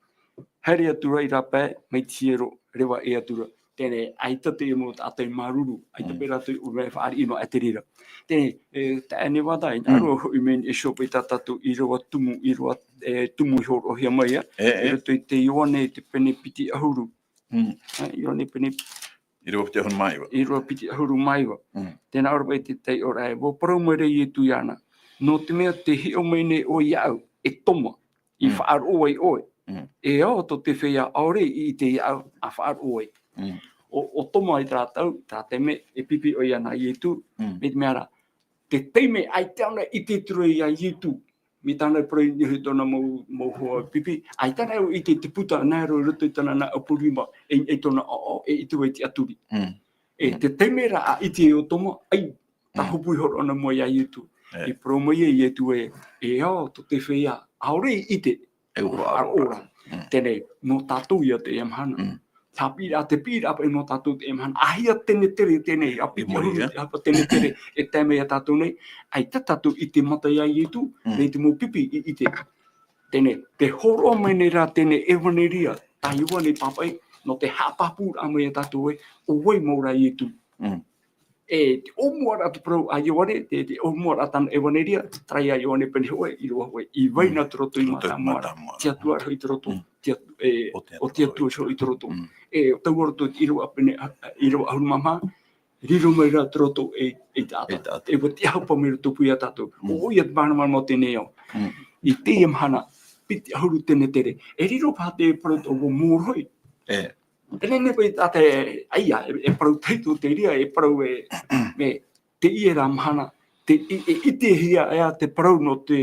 Haere atu ra i rāpae, mai te hiero, reva ʻē atu ra. Teie nei, ʻaita te mau taʻata i māuruuru, ʻaita Mm. paʻi rātou i ʻō mai e fāriʻi noa aʻe te reira. Teie nei, e, taeaʻe Nevada, i Mm. aro hoʻi mai nei e show paʻi tā tātou ʻīrava tumu, ʻīrava, e, tumu i hōroʻahia mai, ā. E, e. I roto i te Ioane, te pene piti ʻahuru. Mm. Ā, Ioane pene ʻĪrava piti ʻahuru mā iva. ʻĪrava piti ʻahuru mā iva. Mm. Tē nā ʻō ra paʻi te taiʻoraʻa ē, ʻua parau mai ra Ietu iāna, nō te mea tē hiʻo mai nei ʻoe iāʻu, e Toma, i Mm. faʻaroʻo ai ʻoe. Mm. E ao tō te feiā ʻaore i ʻite iāʻu, ʻa faʻaroʻo ai. Mm. ʻO, ʻo Toma i terā tau, terā taime, e pipi ʻoia nā Ietu, Mm. mai te mea ra, te taime ʻaita ʻōna i ʻite atu ra ia Ietu, mai tāna parau i niʻa i tōna mau, mau hoa pipi, ʻaita ʻōna i ʻite i te puta, nā roto i tāna nā ʻaupuru rima, e, e tōna ʻoʻo, e ʻite ai te ʻaturi. Mm. E, Mm. te taime ra ʻa ʻite ʻo Toma, ʻai, tā Mm. hopu i horo ʻōna i mua ia Ietu. E. I parau mai ia Ietu ē, e ao, tō te feiā, ʻaore i ʻite, E ʻua ʻaroʻa ra. Mm. Teie, nō tātou ia teie mahana. Mm. Te piʻiraʻa, te piʻiraʻa paʻi nō tātou teie mahana. ʻAhia tenetere teie, ʻa piti ʻahuru, ʻahuru tenetere e tae mai ia tātou nei. ʻAita tātou i ʻite mata ia Ietu, Mm. mai te mau pipi i ʻite. Teie, tē hōroʻa mai nei ra teie ʻevaneria, tā Ioane i pāpaʻi, nō te haʻapāpūraʻa mai ia tātou ē, ʻo vai mau rā Ietu. Mm. E te ʻōmuaraʻa te parau a Ioane, te, te ʻōmuaraʻa tāna ʻevaneria, terā ia Ioane pene hōʻē, ʻīrava hōʻē, i vai Mm. nā te roto i Roto i mātāmua ra. Mātāmua ra. Te Atua Mm. iho i te roto, Mm. te At-, e, ʻo te ʻo te Atua Atua. Iho i te roto. Mm. E, ʻo taua roto i te ʻīrava pene, a, a, ʻīrava ʻahuru mā maha, riro mai ra te roto e, e taʻata. E taʻata. E ʻua tiʻahapa mai roto pū ia tātou. Mm. ʻO ia te māramarama o teie ao. Mm. I teie mahana, piti ʻahuru tenetere. E riro paha te parau tō ʻua mōrohi. E. E nehenehe paʻi tātou e, ʻaita, e, e parau tahito te reira, e parau e, me, teie rā mahana, te, i, e, ʻitehia ē te parau nō te,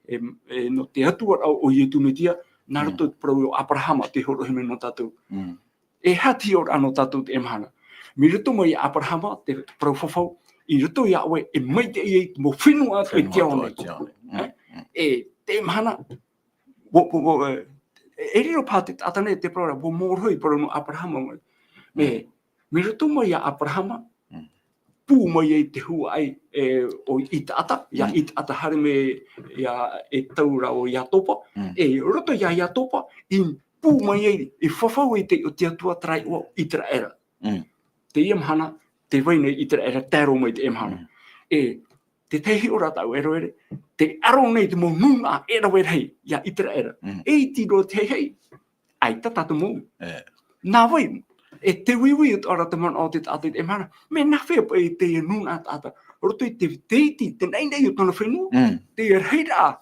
e, e, nō te Atua o, o Ietu Metia, nā Mm. roto te parau o Aperahama, tē hōroʻahia mai nō tātou. Mm. E aha te hiʻoraʻa nō tātou teie mahana. Mai roto mai ia Aperahama, te parau fafau, i roto ia ʻoe, e maitaʻi ai te mau fenua atoʻa i Fenua te ao atoʻa nei. i te ao nei. Mm, Eh? mm. E, teie mahana, ʻUa, ʻua, ʻua, e, e riro paha te taʻata nei te parau ra, ʻua mōrohi parau nō Aperahama mai. Me, Mm. mai roto mai ia Aperahama, Mm. pū mai ai te huaʻai, e, o Itaata, ia Mm. Itaata haere mai ia e tau ra o Iatopa, Mm. e roto ia Iatopa, i pū mai ai, i fafau ai te, o te Atua terā iʻoa o Iteraera. Mm. Teie mahana, tē vai nei Iteraera, tae roa mai teie mahana. Mm. E, te tahi hiʻoraʻa tāʻu e rave ra, tē aro nei te mau nūnaʻa e rave rahi ia Iteraera. Mm. E iti roa te haihai, ʻaita tā te mau. E. Nā vai, e te uiui atoʻa ra te manaʻo o te taʻata i teie mahana, mea nāfea paʻi teie nūnaʻa taʻata, roto i te, te iti, te naʻinaʻi o tōna fenua, Mm. te rahiraʻa,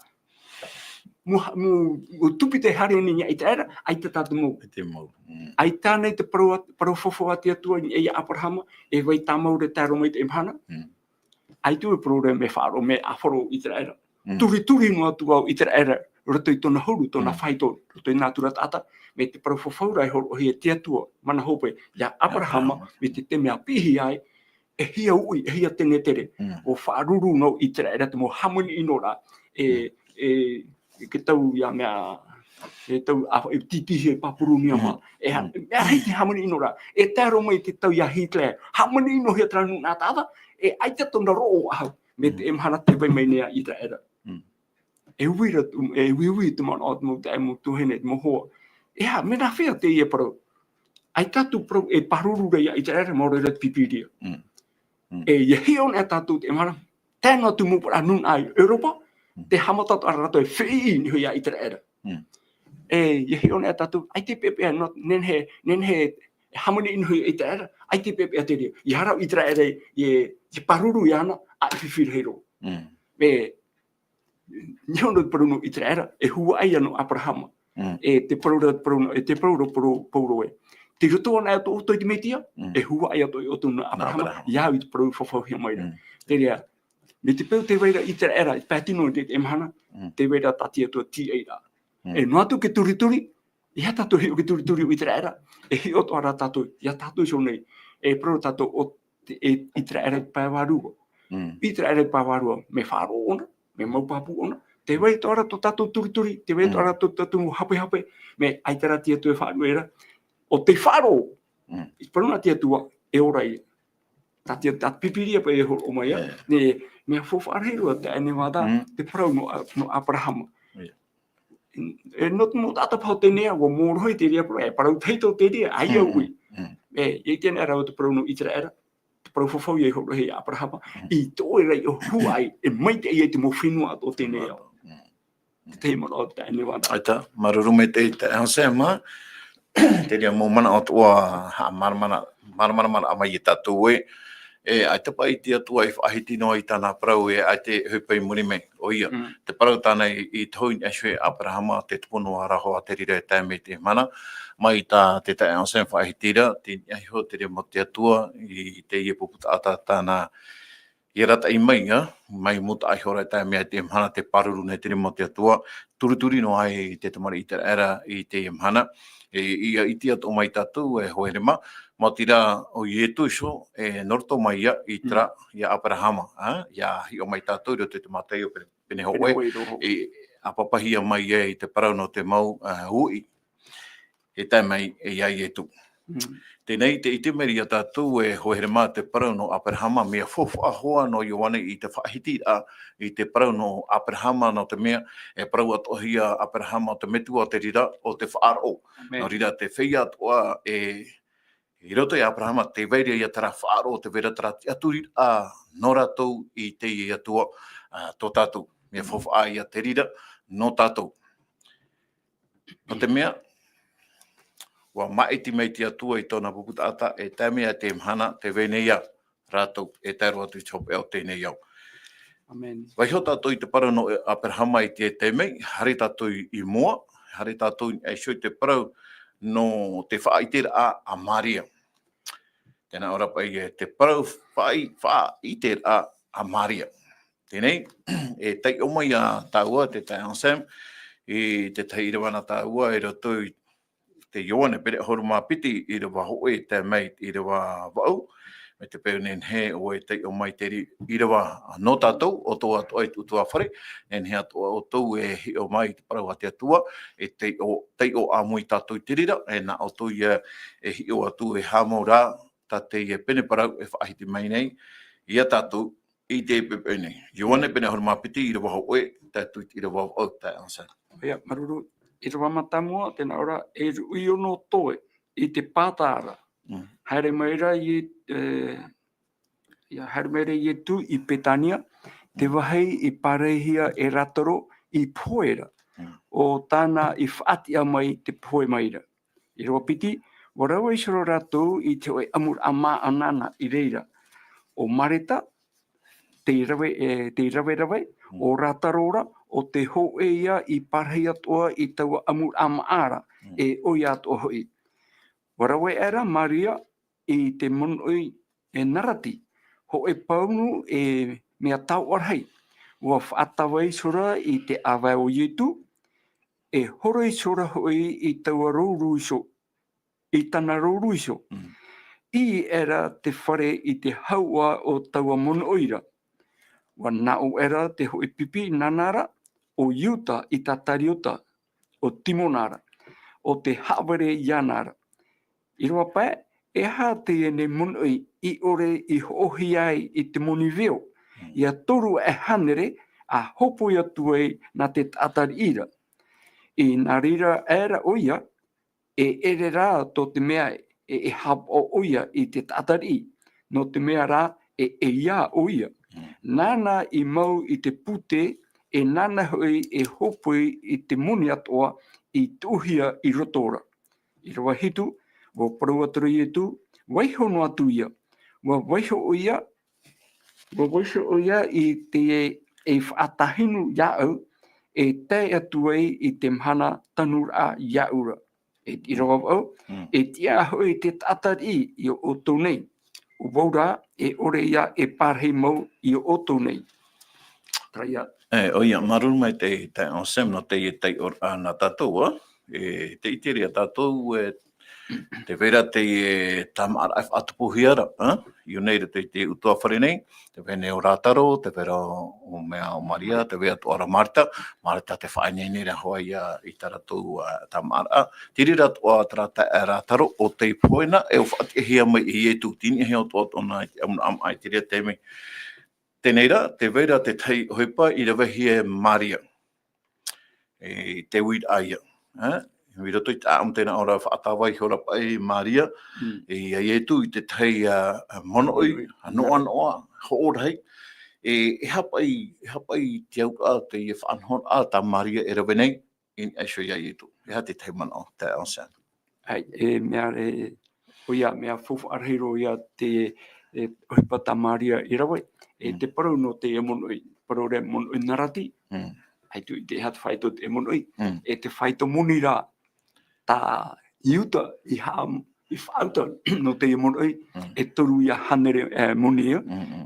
mau, mau, mau tupu tē haere nei ia Iteraera, ʻaita tā te mau. E te mau. Mm. ʻAita nei te parau, parau fafau a te Atua ia Aperahama, e vai tāmau ra tae roa mai teie mahana. Mm. ʻAita e parau ra mea faʻaroʻo, mea faʻaroʻo Iteraera. Mm. Turituri noa atu ā ʻo Iteraera, roto i tōna huru, tōna Mm. faito, roto i nā tura taʻata, mai te parau fafau ra e hōroʻahia e te Atua, mana hope, ia Aperahama, Aperahama. mai te taime a piʻihia ai, e hia uʻi, e hia tenetere, Mm. ʻua faʻaruru noa ʻo Iteraera te mau hāmani ʻino ra, e, Mm. e, e te tau ia mea, e tau a, e tītīhia e Papurunia Mm. mā. E ha, Mm. mea rahi te hāmani ʻino ra. E tae roa mai te tau ia Hitler. Hāmani ʻinohia terā nūnaʻa taʻata, e ʻaita tōna roʻo ʻahu. Mai Mm. teie mahana tē vai mai nei ia Iteraera. Mm. E uira, e uiui te manaʻo o te mau taeaʻe, mau tuahine, te mau hoa. E aha, mea nāfea teie parau. ʻAita atu parau e pāruru ra ia Iteraera, maoro ra te Pīpīria. Mm. Mm. E, ʻia hiʻo nei tātou teie mahana, tae noa atu mau parau nūnaʻa i Europa, Mm. tē haʻamata atoʻa ra rātou e feʻiʻi i niʻa iho ia Iteraera. Mm. E, ʻia hiʻo nei tātou, ʻaita e peʻapeʻa, nō, nehenehe, nehenehe, hāmani ʻino ia Iteraera, ʻaita e peʻapeʻa te reira. ʻIa haere ʻo Iteraera, ʻia, ʻia pāruru iāna, ʻa e fifi rahi roa. Mm. E, Niʻa i te parau nō Iteraera, e huaʻai ā nō Aperahama. Mm. E te parau ra, parau nō, e te parau ra, parau, Pauro ē. Tei roto anaʻe atoʻa ʻoutou i te Metia, Mm. e huaʻai atoʻa ʻoutou nō Nō Aperahama, Aperahama. ʻia au i te parau fafauhia mai ra. Mm. Te reira, mai te peu tē vai ra Iteraera, i pae tino i te, teie mahana, Mm. tē vai ra tā te Atua tīaʻiraʻa. Mm. E noa atu te turituri, ʻeiaha tātou e hiʻo i te turituri o Iteraera, e hiʻo atoʻa ra tātou, ia tātou iho nei, e parau tātou ʻo te, e Iteraera i te pae vārua. Mm. Iteraera i te pae vārua, mea faʻaroʻo ʻōna, mea mau pāpū ʻōna, tē vai atoʻa ra tō tātou turituri, tē vai atoʻa Mm. ra tō tātou hapehape, mea ʻaita rā te Atua e faʻaruʻe ra, ʻo tē faʻaroʻo, Mm. i te parau nā te Atua, e ora ïa. Tā te, tā te Pīpīria paʻi e hōroʻa mai ïa, Yeah. nē, mea faufaʻa rahi roa te, ʻaita e vārua, Mm. te parau nō, nō Aperahama. Yeah. E, nō te mau taʻata paha o teie nei, ʻua mōrohi te reira parau, e parau tahito te reira, ʻaita Mm, ui. mm, mm. E, ʻia ʻite anaʻe ra te parau nō Iteraera, te parau fafau ïa i hōroʻahia e Aperahama, Mm. i tō ʻoe ra i ʻō huaʻai, e maitaʻi ai te mau fenua o teie nei ao. Mm. Te tahi manaʻo o te, ʻaita e vārua. ʻAita, māuruuru maitaʻi te Hanse mā, te reira mau manaʻo atoʻa, haʻamāramarama, māramarama mai ia tātou ē, E, ʻaita paʻi te Atua i faʻahiti noa i tāna parau, e, ʻaita e ʻohipa i muri mai. ʻOia, Mm. te parau tāna i, i tohu i niʻa iho ia Aperahama, te tupu noa ra hoʻi te reira e tae mai i teie mahana, mai tā te taeaʻe Anselme faʻahiti ra, tei niʻa iho te rima o te Atua, i teie pupu taʻata tāna i arataʻi mai, ā, mai mua iho ra e tae mai i teie mahana te pāruru nei te rima o te Atua, turituri noa ai te tamariʻi ʻĪteraʻera i teie mahana, e, ʻia ʻite atoʻa mai tātou, e, Hoʻe Rema, maoti rā ʻo Ietu iho, e, nō roto mai ia i terā, Mm. ia Aperahama, ā, ʻia hiʻo mai tātou i roto i te Mataio pene, pene hōʻē, Pene hōʻē, rō hōʻē. e, ʻāpapahia mai ai te parau nō te mau, ā, uʻi. E tae mai ia Ietu. Mm. Teie nei, tē ʻite mai ra tātou, e Hoʻe Rema, te parau nō Aperahama, mea faufaʻa hoʻi nō Ioane i te faʻahitiraʻa, i te parau nō Aperahama, nō te mea, e parau atoʻa hia Aperahama, te Metua te reira o te faʻaroʻo. Amen. Nō reira, tē feiā atoʻa, e, i roto ia Aperahama, tē vai ra ia terā faʻaroʻo, tē vai ra terā tiʻaturiraʻa nō rātou i te Atua, ā, tō tātou. Mea faufaʻa ia te reira nō tātou. Nō te mea, ʻua māʻiti mai te Atua i tōna pupu taʻata, e tae mai i teie mahana, tē vai nei ia rātou, e tae roa atu i te hopeʻa o teie nei ao. Amen. Vaiiho tātou i te parau nō Aperahama i te taime, haere tātou i, i mua, haere tātou i niʻa iho i te parau nō te faʻaʻiteraʻa a Maria. Tē nā ʻō ra paʻi e te parau faʻaʻi-, faʻaʻiteraʻa a Maria. Teie nei, e taiʻo mai ia tāua, te taeaʻe Anselme, i te tahi ʻīrava nā tāua, i roto i te Ioane pene ʻahuru mā piti, ʻīrava hōʻē tae mai i te ʻīrava vaʻu, mai te peu nehenehe ʻoe e taiʻo mai te ri-, ʻīrava nō tātou, ʻo tō atoʻa i te ʻutuāfare, nehenehe atoʻa ʻoutou e hiʻo mai i te parau a te Atua, e taiʻo, taiʻo ʻāmui tātou i te reira, e nā ʻoutou ia e hiʻo atu e haʻamau ra, tā teie pene parau e faʻahiti mai nei ia tātou i teie poʻipoʻi nei. Ioane pene ʻahuru mā piti, ʻīrava hōʻē tae atu i te ʻīrava vaʻu, taeaʻe Anselme. ʻOia, māuruuru, ʻīrava mātāmua, tē nā ʻō ra, e ruʻi ono toe i te pātara. Mm. Haere mai ra Ie-, e, ʻia haere mai ra Ietu i Petania, te Mm. vāhi i pārahihia e Lātaro i pohe ra, Mm. ʻo tāna i faʻatiʻa mai te pohe mai ra. ʻĪrava piti, ʻua rave iho ra rātou i te hōʻē ʻamuraʻa māʻa nāna i reira. ʻO Mareta, tei rave, e, tei raverave, Mm. ʻo Lātaro ra, ʻo te hōʻē ia i pārahi atoʻa i taua ʻamuraʻa māʻa ra, Mm. e ʻoia atoʻa hoʻi. ʻUa rave aʻera Maria i te monoʻi e narati, hōʻē paunu e mea taoʻa rahi. ʻUa faʻatava iho ra i te ʻāvae o Ietu, e horo iho ra hoʻi i taua rōrū iho, i tāna rōrū iho. Mm. ʻĪ aʻera te fare i te hauʻa o taua monoʻi ra. ʻUa nāʻō aʻera te hōʻē pipi nāna ra, ʻo Iuta Isikariota, ʻo Timona ra, ʻo tē haʻavare iāna ra. ʻĪrava pae, e aha teie nei monoʻi i ʻore i hoʻohia ai i te moni veo, Mm. ʻia toru e hānere, ʻa hōpoi atu ai nā te taʻata riʻi ra. I nā reira aʻera ʻoia, e ʻere rā tō te mea e, e haʻapaʻo ʻoia i te taʻata riʻi, nō te mea rā e, e ʻeiā ʻoia. Mm. Nāna i mau i te pūtē, e nāna hoʻi e hōpoi i te moni atoʻa i tuʻuhia i roto ra. ʻĪrava hitu, ʻua parau atu ra Ietu, vaiiho noa atu ia. ʻUa vaiiho ʻoia, ʻua vaiiho ʻoia i te, e faʻatāhinu iāʻu, e tae atu ai i te mahana tanuraʻa iāʻu ra. E ʻīrava vaʻu, Mm. e tiʻa hoʻi te taʻata riʻi ia ʻoutou nei. ʻO vau rā, e ʻore ia e pārahi mau ia ʻoutou nei. Terā ia. E, ʻoia, māuruuru maitaʻi taeaʻe Anselme nō teie taiʻoraʻa nā tātou, ā. E, tē ʻite ra tātou, e, tē vai ra teie tāmāʻaraʻa e faʻatupuhia ra, ā. I ʻō nei i roto i te ʻutuāfare nei, tē vai nei ʻo Lātaro, tē vai ra ʻo mea ʻo Maria, tē vai atoʻa ra Mareta, Mareta tē faʻaineine ra hoʻi ia i tā rātou, ā, tāmāʻaraʻa. Terā atoʻa terā taeaʻe Lātaro, ʻo tei pohe na, e ʻua faʻatiʻahia mai e Ietu, tei niʻa iho atoʻa tōna i te ʻamuraʻa māʻa i terā taime. Teie nei rā, tē vai ra te tahi ʻohipa i ravehia e Maria. E te uiraʻa ia. Ā? I roto i te ʻāʻamu tē nā ʻō ra faʻatava iho ra paʻi Maria, Mm. e ia Ietu i te tahi, ā, ā, monoʻi, Monoʻi. ā, noʻanoʻa, hoʻo rahi. E, e aha paʻi, e aha paʻi te auraʻa o teie faʻanahoraʻa tā Maria e rave nei, i niʻa iho ia Ietu. E aha te tahi manaʻo, taeaʻe Anselme? ʻAe, e mea, e, ʻoia, mea faufaʻa rahi roa ia te, e ʻohipa tā Maria i rave, e te parau nō teie monoʻi, parau ra monoʻi narati, ʻaita i te aha te faito te monoʻi, e te faito moni rā, tā Iuta i ha-, i faʻauta nō teie monoʻi, e toru ia hānere, e, moni ia.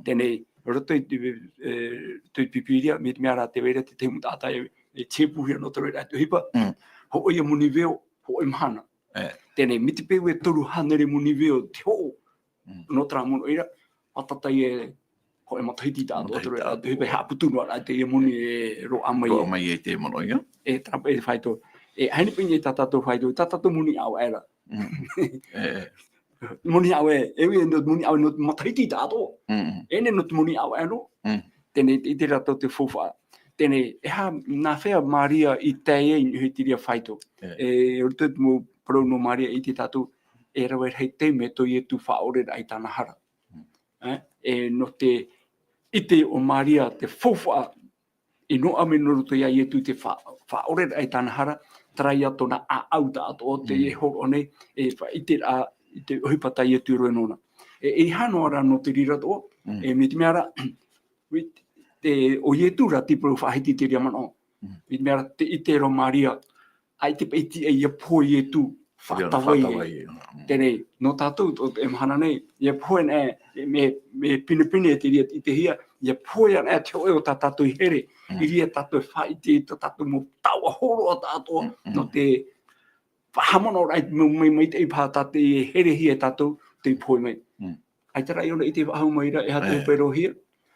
Teie nei, roto i te, e, roto i te Pīpīria, mai te mea rā tē vai ra te tahi mau taʻata e, e tipuhia nō te reira te ʻohipa, hōʻē ia moni veo, hōʻē mahana. Teie nei, mai te peu e toru hānere moni veo te hoʻo, nō terā monoʻi ra, fātata e hōʻē matahiti tātou, matahiti tātou. Te ʻohipa e haʻaputu noa ra teie moni e roaʻa mai. Roaʻa mai e te monoʻi ra. E, terā paʻi te faito. E, ʻaita paʻi e tā tātou faito, tā tātou moni ʻāvaʻe ra. Moni ʻāvaʻe, e ui, nō moni ʻāvaʻe nō matahiti tātou. E nehenehe nō te moni ʻāvaʻe nō. Teie nei, i te rātou te faufaʻa. Teie nei, e aha, nā hea Maria i tae ai i niʻa i te reira faito. E, roto i te mau parau nō Maria i te tātou, e rave rahi te mea tō Ietu faʻaʻore ra i tāna hara. E, e, nō te ʻite o Maria te faufaʻa, i noaʻa mai nō roto ia Ietu te fa-, faʻaʻore ra i tāna hara, terā ia tōna ʻāʻau tāʻatoʻa, teie e hōroʻa nei, e faʻaʻite ra, i te ʻohipa tā Ietu i rave nōna. E, e aha noa rā nō te reira atoʻa, e mai te mea rā, te, ʻo Ietu rā te parau faʻahiti te reira manaʻo. Mai te mea rā te ʻite ra Maria, ʻaita paʻi e tiʻa ia pohe Ietu, faʻatavai. Teie nei, nō tātou, tō te mahana nei, ia pohe nei, e, mea, mea pinepine te reira i te hia, ia pohe ana te hōʻē o tā tātou i here, i reira tātou e faʻaʻite i tā tātou mau taoʻa hōroʻa tātou, nō te faʻahaʻamanaʻo ra, mai, mai te ʻipa tā te herehia e tātou, te pohe mai. ʻAita rā ʻōna i te faʻahou mai ra, e aha te ʻohipa e roaʻahia.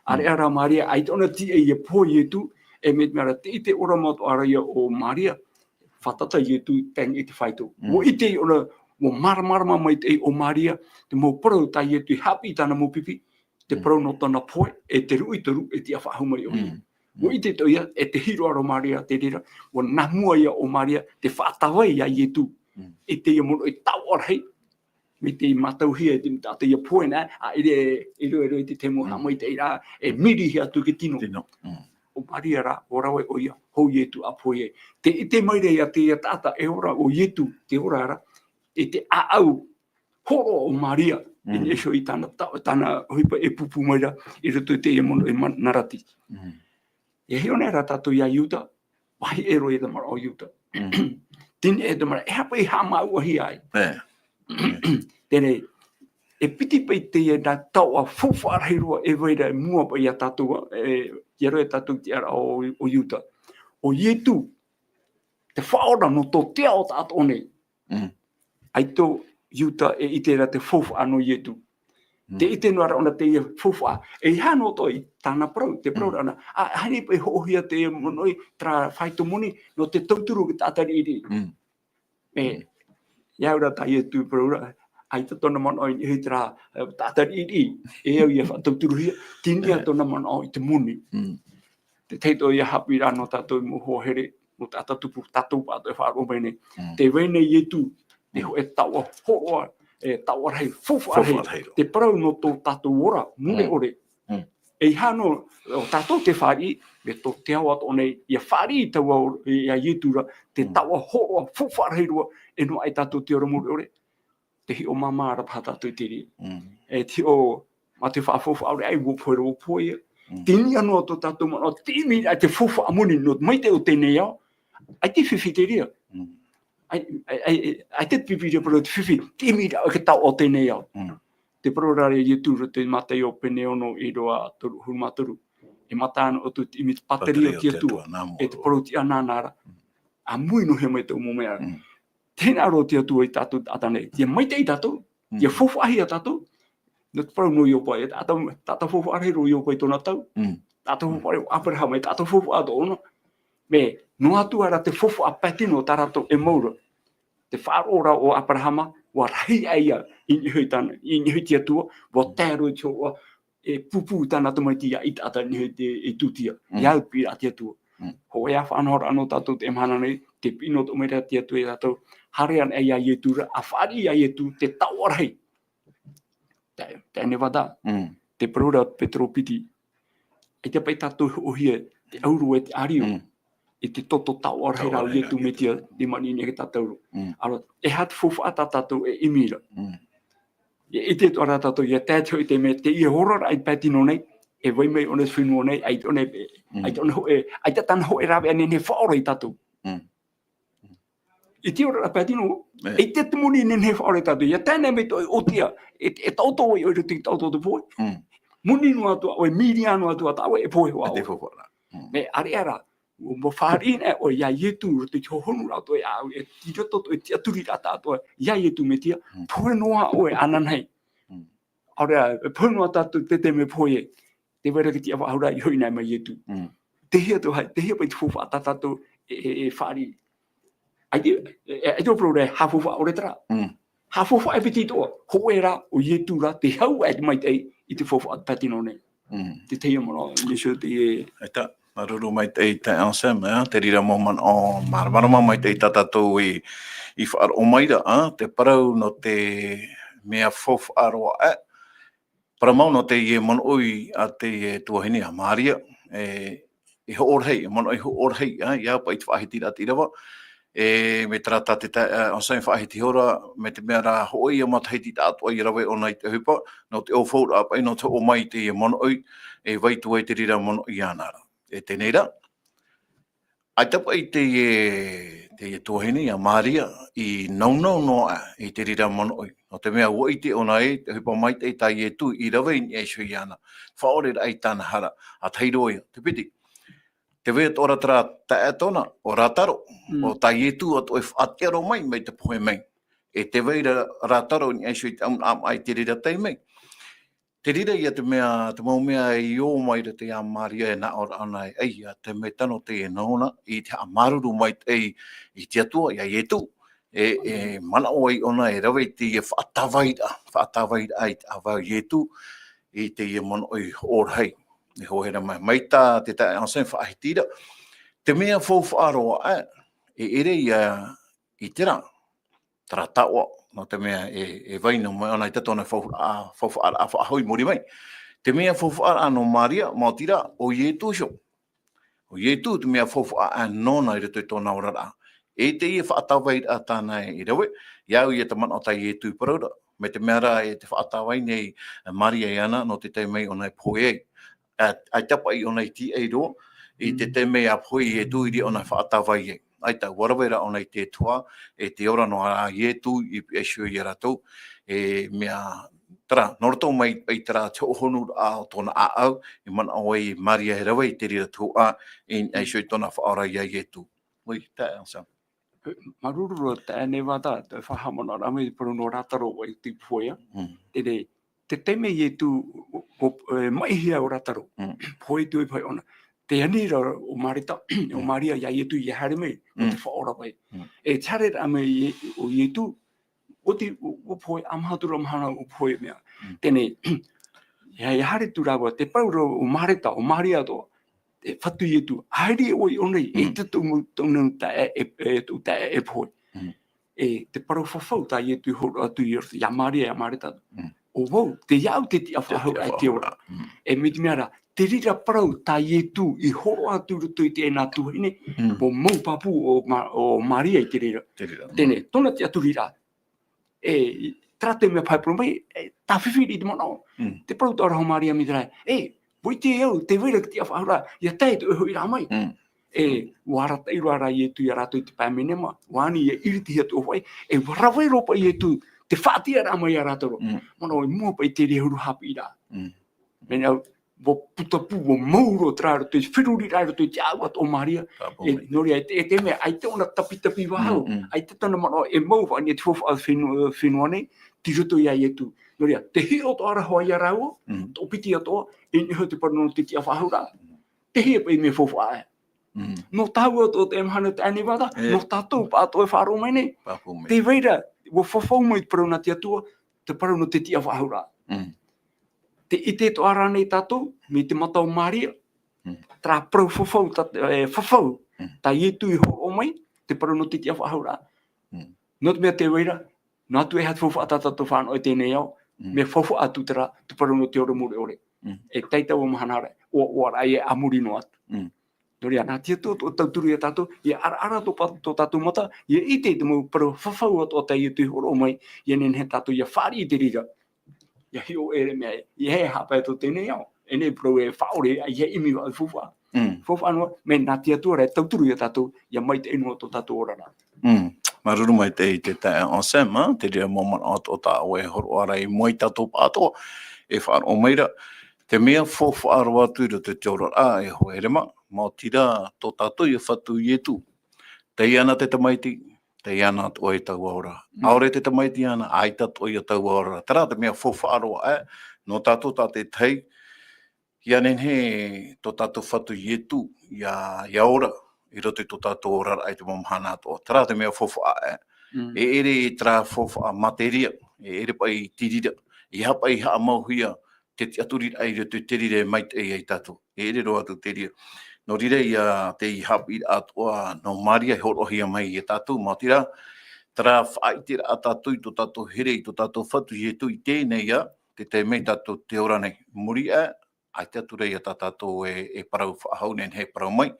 ʻĀreʻa rā Maria, ʻaita ʻōna tiʻa ia pohe Ietu, e mai te mea rā te ʻite ora mau atoʻa ra ia o Maria, fātata Ietu, tae i te faito. ʻUa ʻite ʻōna, ʻua māramarama mai te ʻo Maria, te mau parau tā Ietu i haʻapiʻi i tāna mau pipi, te parau nō tōna pohe, e te ruʻi toru, e tiʻa faʻahou mai ʻoia. ʻUa ʻite atoʻa ia, e te hiʻo ra Maria te reira, ʻua nā mua ia o Maria, te faʻatavai ia Ietu, i teie monoʻi taoʻa rahi, mai te mātauhia e te taʻata ia pohe nei, ʻaita e, e riro, e riro i te tahi mau haʻamaitaʻiraʻa, e mirihia atu i te tino. Tino. ʻO Maria rā, ʻua rave ʻoia, hou Ietu ʻa pohe ai. Tē ʻite mai ra ia te, ia taʻata, e ora ʻo Ietu, te ora ra, i te ʻāʻau hōroʻa o Maria, i niʻa iho i tāna ta-, tāna ʻohipa e pūpū mai ra, i roto i teie monoʻi ma-, narati. E hiʻo nei rā tātou ia Iuta, vāhi ʻē roa ia te maraʻo o Iuta. Teie nei e te maraʻo, e aha paʻi e haʻamāuʻahia ai. Teie nei, e piti paʻi teie nā taoʻa faufaʻa rahi roa e vai ra i mua paʻi ia tātou, e, ia roa ia tātou te ara o, o Iuta. ʻO Ietu, te Faʻaora nō tō te ao tātou nei. ʻAita ʻo Iuta e ʻite ra te faufaʻa nō Ietu. Tē ʻite noa ra ʻōna teie faufaʻa. E aha noa atoʻa i tāna parau, te parau ra ʻōna. ʻA, ʻaita paʻi e hōʻohia teie monoʻi, terā faito moni, nō te tauturu o te taʻata riʻiriʻi. E, ia ora tā Ietu parau ra, ʻaita tōna manaʻo i niʻa i terā, e, taʻata riʻiriʻi. E au ia faʻatauturuhia, teie nei tōna manaʻo i te moni. Te tahi atoʻa ia haʻapiʻiraʻa nō tātou mau hoa here, nō te taʻata tupu, tātou pāʻatoʻa e faʻaroʻo mai nei. Tē vai nei Ietu, te hōʻē taoʻa hōroʻa, e, taoʻa rahi, faufaʻa rahi. Faufaʻa rahi roa. Te parau nō tō tātou ora, mure ʻore. E aha noa, ʻo tātou te fāriʻi, mai tō te ao atoʻa nei, ia fāriʻi taua ora, ia Ietu ra, te taoʻa hōroʻa, faufaʻa rahi roa, e noaʻa ia tātou te ora mure ʻore. Te hiʻo māmā ra paha tātou i te reira. E te hiʻo, mā te faʻafaufaʻa ʻore, ʻaita ʻua pohe ra, ʻua pohe ia. Teie nei noa tō tātou manaʻo, te ʻimiraʻa i te faufaʻa moni nō te maitaʻi o teie nei ao, ʻaita e fifi te reira. ʻAi, ʻai, ʻai, ʻaita te Pīpīria parau te fifi, te ʻimiraʻa i te taoʻa o teie nei ao. Te parau ra e Ietu ra i te Mātaio pene ono, ʻīrava toru ʻahuru mā toru. E mata ana ʻoutou i te ʻimi i te pātireia o te Atua, e te parau tiʻa nāna ra. ʻA mui noa hia mai tō mau mea ra. Tē hinaʻaro te Atua ia tātou taʻata nei. Ia maitaʻi tātou, ia faufaʻahia tātou. Nō te parau nō Ioba, e taʻata, taʻata faufaʻa rahi roa Ioba i tōna tau. Taʻata faufaʻa rahi ʻo Aperahama, e taʻata faufaʻa atoʻa ʻōna. Mea, noa atu ā rā te faufaʻa pae tino tā rātou e mau ra. Te faʻaroʻo ra ʻo Aperahama, ʻua rahi aʻe ia, i niʻa i tāna, i niʻa i te Atua, ʻua tae roa i te hōroʻa, e pūpū tāna tamaiti ia ʻĪtaʻata i niʻa i te, i Tūtia. Ia au te piʻiraʻa a te Atua. Hōʻē ā faʻanahoraʻa nō tātou teie mahana nei, tē piʻi noa atoʻa mai ra te Atua ia tātou, haere ana ia Ietu ra, ʻa fāriʻi ia Ietu, te taoʻa rahi. Tae, tae nei vata. Te parau ra Petero piti. ʻAita paʻi tātou e hōʻohia te ʻauro e te ʻārio. I te toto taoʻa rahi ra o Ietu Metia, i te maniʻi nei e tātou ra. ʻAreʻa, e aha te faufaʻa tā tātou e ʻimi ra. ʻIa ʻite atoʻa ra tātou, ʻia tae atu i te mea, teie oraraʻa i Patino nei, e vai mai ʻōna i te fenua nei, ʻaita ʻōna, Mm. ʻaita ʻōna hōʻē, ʻaita tāna hōʻē rāveʻa nehenehe e faʻaora ia tātou. Mm. I te oraraʻa Patino, E. ʻaita te moni nehenehe e faʻaora ia tātou. ʻIa tae nei mai tō ʻoe ʻōtia, e, e taʻoto ʻoe i roto i te taʻoto o te pohe. Mm. Moni noa atu ā ʻoe, mīria noa atu ā tā ʻoe e pohe hoʻi. E te faʻaora. Mm. Mea ʻāreʻa rā, ʻua fāriʻi nei ʻoe iā Ietu i roto i te hohonuraʻa atoʻa iāʻu, e i roto atoʻa i te tiʻaturiraʻa atoʻa iā Ietu Metia, Mm. pohe noa ʻoe ananahi. Mm. ʻAore rā, e pohe noa tātou te taime pohe, tē vai ra te tiʻafaʻahouraʻa i hoʻi nei mai Ietu. Mm. Tē hia atu, hai, tē hia paʻi te faufaʻa tā tātou e, e, e fāriʻi. ʻAita, e, e, ʻaita parau ra, haʻafaufaʻa ʻore terā. Mm. Haʻafaufaʻa e piti atoʻa, hōʻē rā, ʻo Ietu rā, te hau e te maitaʻi i te faufaʻa Patino nei. Mm. Te tahi manaʻo, Iesu te e. ʻAita, māuruuru maitaʻi taeaʻe Anselme, ā, te reira mau manaʻo māramarama maitaʻi tā tātou i, i faʻaroʻo mai ra, ā, te parau nō te mea faufaʻa roa, ā, parau mau nō teie monoʻi a teie tuahine a Māria, e, e hoʻo rahi, e monoʻi hoʻo rahi, ā, ʻia paʻi te faʻahitiraʻa te ʻīrava, e, mai terā tā te tae-, ā, Anselme faʻahiti ihora, mai te mea rā, hōʻē ia matahiti taʻatoʻa i rave ʻōna i te ʻohipa, nō te ʻōfauraʻa paʻi, nō te hoʻo mai i teie monoʻi, e vai atu ai te reira monoʻi iāna ra. E teie nei rā, ʻaita paʻi teie, teie tuahine, ā, Māria, i naunau noa aʻe i te reira monoʻi. Nō te mea ʻua ʻite ʻōna ē, te ʻohipa maitaʻi tā Ietu i rave i niʻa iho iāna. Faʻaʻoreraʻa i tāna hara, ʻa tahi roa ia, te piti. Tē vai atoʻa ra terā taeaʻe tōna, ʻo Rātaro, Mm. ʻo tā Ietu atoʻa e faʻatiʻa roa mai, mai te pohe mai. E tē vai ra Rātaro i niʻa iho i te ʻamuraʻa i te reira taime. Te reira ia te mea, te mau mea i ō mai ra te iā Māria e nā ʻō ra ʻōna e, ʻaita, te mea tano teie nōna, i te haʻamāuruuru maitaʻi i te Atua, iā Ietu, e, e manaʻo ai ʻōna e rave i teie faʻatāvairaʻa, faʻatāvairaʻa i te ʻāvae o Ietu, i teie monoʻi hoʻo rahi, e hōhonu mai, mai tā te taeaʻe Anselme faʻahiti ra, te mea faufaʻa roa aʻe, e ʻere ia i terā, terā taoʻa, nō te mea e, e vai noa mai ʻōna i tā tōna faufaʻa, faufaʻaraʻa faʻahou i muri mai. Te mea faufaʻaraʻa nō Māria, maoti rā, ʻo Ietu iho. ʻO Ietu te mea faufaʻa nōna i roto i tōna oraraʻa. E teie faʻatāvairaʻa tāna i rave, iāʻu ia te manaʻo tā Ietu i parau ra. Mai te mea rā e tē faʻatāvai nei Māria iāna, nō te taime ʻōna e pohe ai. ʻA, ʻaita paʻi ʻōna i tīaʻi roa, i te Mm. taime ʻa pohe Ietu i reira ʻōna e faʻatāvai ai. ʻAita, ʻua rave ra ʻōna i te Atua, e tē ora noa ra Ietu i pihaʻi iho ia rātou, e mea, terā, nō roto mai i terā te hohonuraʻa o tōna ʻāʻau, i manaʻo ai Māria e rave i te reira tuhaʻa, i niʻa iho i tōna faʻaora iā Ietu. ʻOia, taeaʻe Anselme. Māuruuru roa taeaʻe Nevada, te faʻahaʻamanaʻoraʻa mai i te parau nō Rātaro i te pohe, ā. Mm. Teie, te taime Ietu, ʻo, ʻo, e, maʻihia ʻo Rātaro. Mm. Pohe atu i pae ʻōna. Tē ani ra ʻo Mareta, ʻo Mm. Māria iā Ietu ʻia haere mai, nō Mm. te faʻaora paʻi. Mm. E tē haere ra mai Ie-, ʻo Ietu, ʻoti, ʻo, ʻua pohe, ʻa maha atu ra mahana ʻua pohe mea. Mm. Teie, ʻia, ʻia haere atu rāua, te parau ra ʻo Mareta, ʻo Māria atoʻa, e fatu Ietu, haere ʻoe i ʻō nei, e Mm. te tō mau, tō nau taeaʻe, e, e, tō taeaʻe e pohe. Mm. E te parau fafau tā Ietu i hōroʻa atu i roto, iā Māria, iā Mareta. Mm. ʻO vau, teiaʻu te tiʻafaʻahouraʻa i te ora. Mm. E mai te mea rā, te reira parau tā Ietu i hōroʻa atu i roto i teie nā tuahine, Mm. ʻua mau pāpū ʻo Ma-, ʻo Māria i te reira. Te reira, mm. Teie, tōna tiʻaturiraʻa. E, terā te mea faʻaroʻo mai, e, tāfifi i te manaʻo. Mm. Te parau atoʻa ra ʻo Māria mai terā, e, ʻua ʻite au, tē vai ra te tiʻafaʻahouraʻa, ʻia tae i te hōʻē hoʻiraʻa mai. Mm. E, ʻua arataʻi roa rā Ietu ia rātou i te pae menema, ʻua ani ʻia ʻiritihia te ʻōfaʻi, e ʻua rave roa paʻi Ietu, te faʻatiʻaraʻa mai iā Rātaro. Mm. Manaʻo i mua paʻi te reira huru haʻapiʻiraʻa. Mm. Mea ʻua putapū, ʻua mau roa terā roto i te feruriraʻa, roto i te ʻāʻau atoʻa o Māria. Pāpū E, mai. Nō reira, e te, e te mea, ʻaita ʻōna tapitapi faʻahou, Mm, mm. ʻaita tōna manaʻo e mau faʻaʻī i te faufaʻa fenua, fenua nei, tei roto iā Ietu. Nō reira, te hiʻo atoʻa ra hoʻi iā rāua, Mm. tō piti atoʻa, e nehenehe te parau nō te tiʻafaʻahouraʻa. Te hia paʻi mea faufaʻa ē. Mm. Nō tāua atoʻa te mahana taeaʻe Nevada, E. nō tātou pāʻatoʻa e faʻaroʻo mai nei. Pāpū mai. Tē vai ra, ʻua fafau mai te parau nā te Atua, te parau nō te tiʻafaʻahouraʻa. Mm. Tē ʻite atoʻa ra nei tātou, mai te mata o Māria, Mm. terā parau fafau, tā, e, fafau, Mm. tā Ietu i hōroʻa mai, te parau nō te tiʻafaʻahouraʻa. Mm. Nō te mea tē vai ra, noa atu e aha te faufaʻa tā tātou fānaʻo i teie nei ao, Mm. mea faufaʻa atu terā, te parau nō te ora mure ʻore. Mm. E tae i taua mahana ra, ʻoaʻoa ra ia a muri noa atu. Mm. Nō reira, nā te Atua atoʻa e tauturu iā tātou, ʻia ʻaraʻara tō pā-, tō tātou mata, ʻia ʻite i te mau parau fafau atoʻa tā Ietu i hōroʻa mai, ʻia nehenehe tātou ʻia fāriʻi i te reira. ʻIa hiʻo ʻere mea, ʻeiaha e haʻapae tō teie nei ao. E nei parau e faʻaʻore, ʻeiaha e ʻimi faʻa-, faufaʻa. Mm. Faufaʻa noa, mea nā te Atua rā e tauturu ia tātou, ʻia maitaʻi noa tō tātou oraraʻa. Mm. Māuruuru maitaʻi i te taeaʻe Anselme, ā, te reira mau manaʻo atoʻa tā ʻoe e hōroʻa ra i mua i tā tātou pāʻatoʻa, e faʻaroʻo mai ra. Te mea faufaʻa roa atu i roto i te oraraʻa, e hoa here mā, maoti rā, tō tātou ia Fatu Ietu. Tei iāna te tamaiti, tei iāna atoʻa e taua ora. Mm. ʻAore te tamaiti iāna, ʻaita atoʻa ia taua ora. Terā te mea faufaʻa roa, ā, nō tātou tātaʻitahi, ʻia nehenehe tō tātou Fatu Ietu, ʻia, ʻia ora, i roto i tō tātou oraraʻa i te mau mahana atoʻa. Terā te mea faufaʻa, ā. Mm. E ʻere terā faufaʻa materia, e ʻere paʻi te reira, ʻeiaha paʻi haʻamauhia te tiʻaturiraʻa i roto i te reira e maitaʻi ia tātou. E ʻere roa atu te reira. Nō reira ia te haʻapiʻiraʻa atoʻa nō Maria e hōroʻahia mai ia tātou, maoti rā, terā faʻaʻiteraʻa tātou i tō tātou here, i tō tātou Fatu Ietu i teie nei, ā, tē tae mai tātou te ora nei. Muri aʻe, ʻaita atu ra ia tā tātou e, e parau faʻahou, nehenehe e parau mai.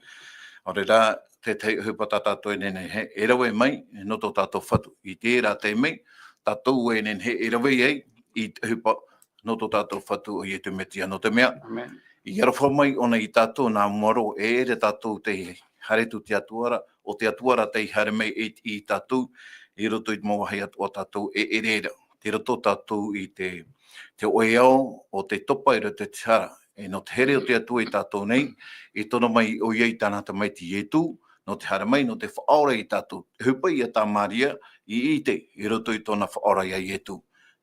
ʻAore rā, te tahi ʻohipa tā tātou e nehenehe e rave mai, nō tō tātou Fatu. I terā taime, tātou e nehenehe e rave ai i te ʻohipa nō tō tātou Fatu ʻo Ietu Metia. Nō te mea, ʻAmene. I aroha mai ʻōna ia tātou nā mua roa, e ʻere tātou tei haere atu i te Atua ra, ʻo te Atua rā tei haere mai e, ia tātou, i roto i te mau vāhi atoʻa tātou e ʻere ra. Tei roto tātou i te, te hōʻē ao o te topa i roto i te hara. E nō te here o te Atua ia tātou nei, i tono mai ʻoia i tāna tamaiti Ietu, nō te haere mai, nō te faʻaora ia tātou. E ʻohipa ia tā Maria i ʻite, i roto i tōna faʻaora ia Ietu.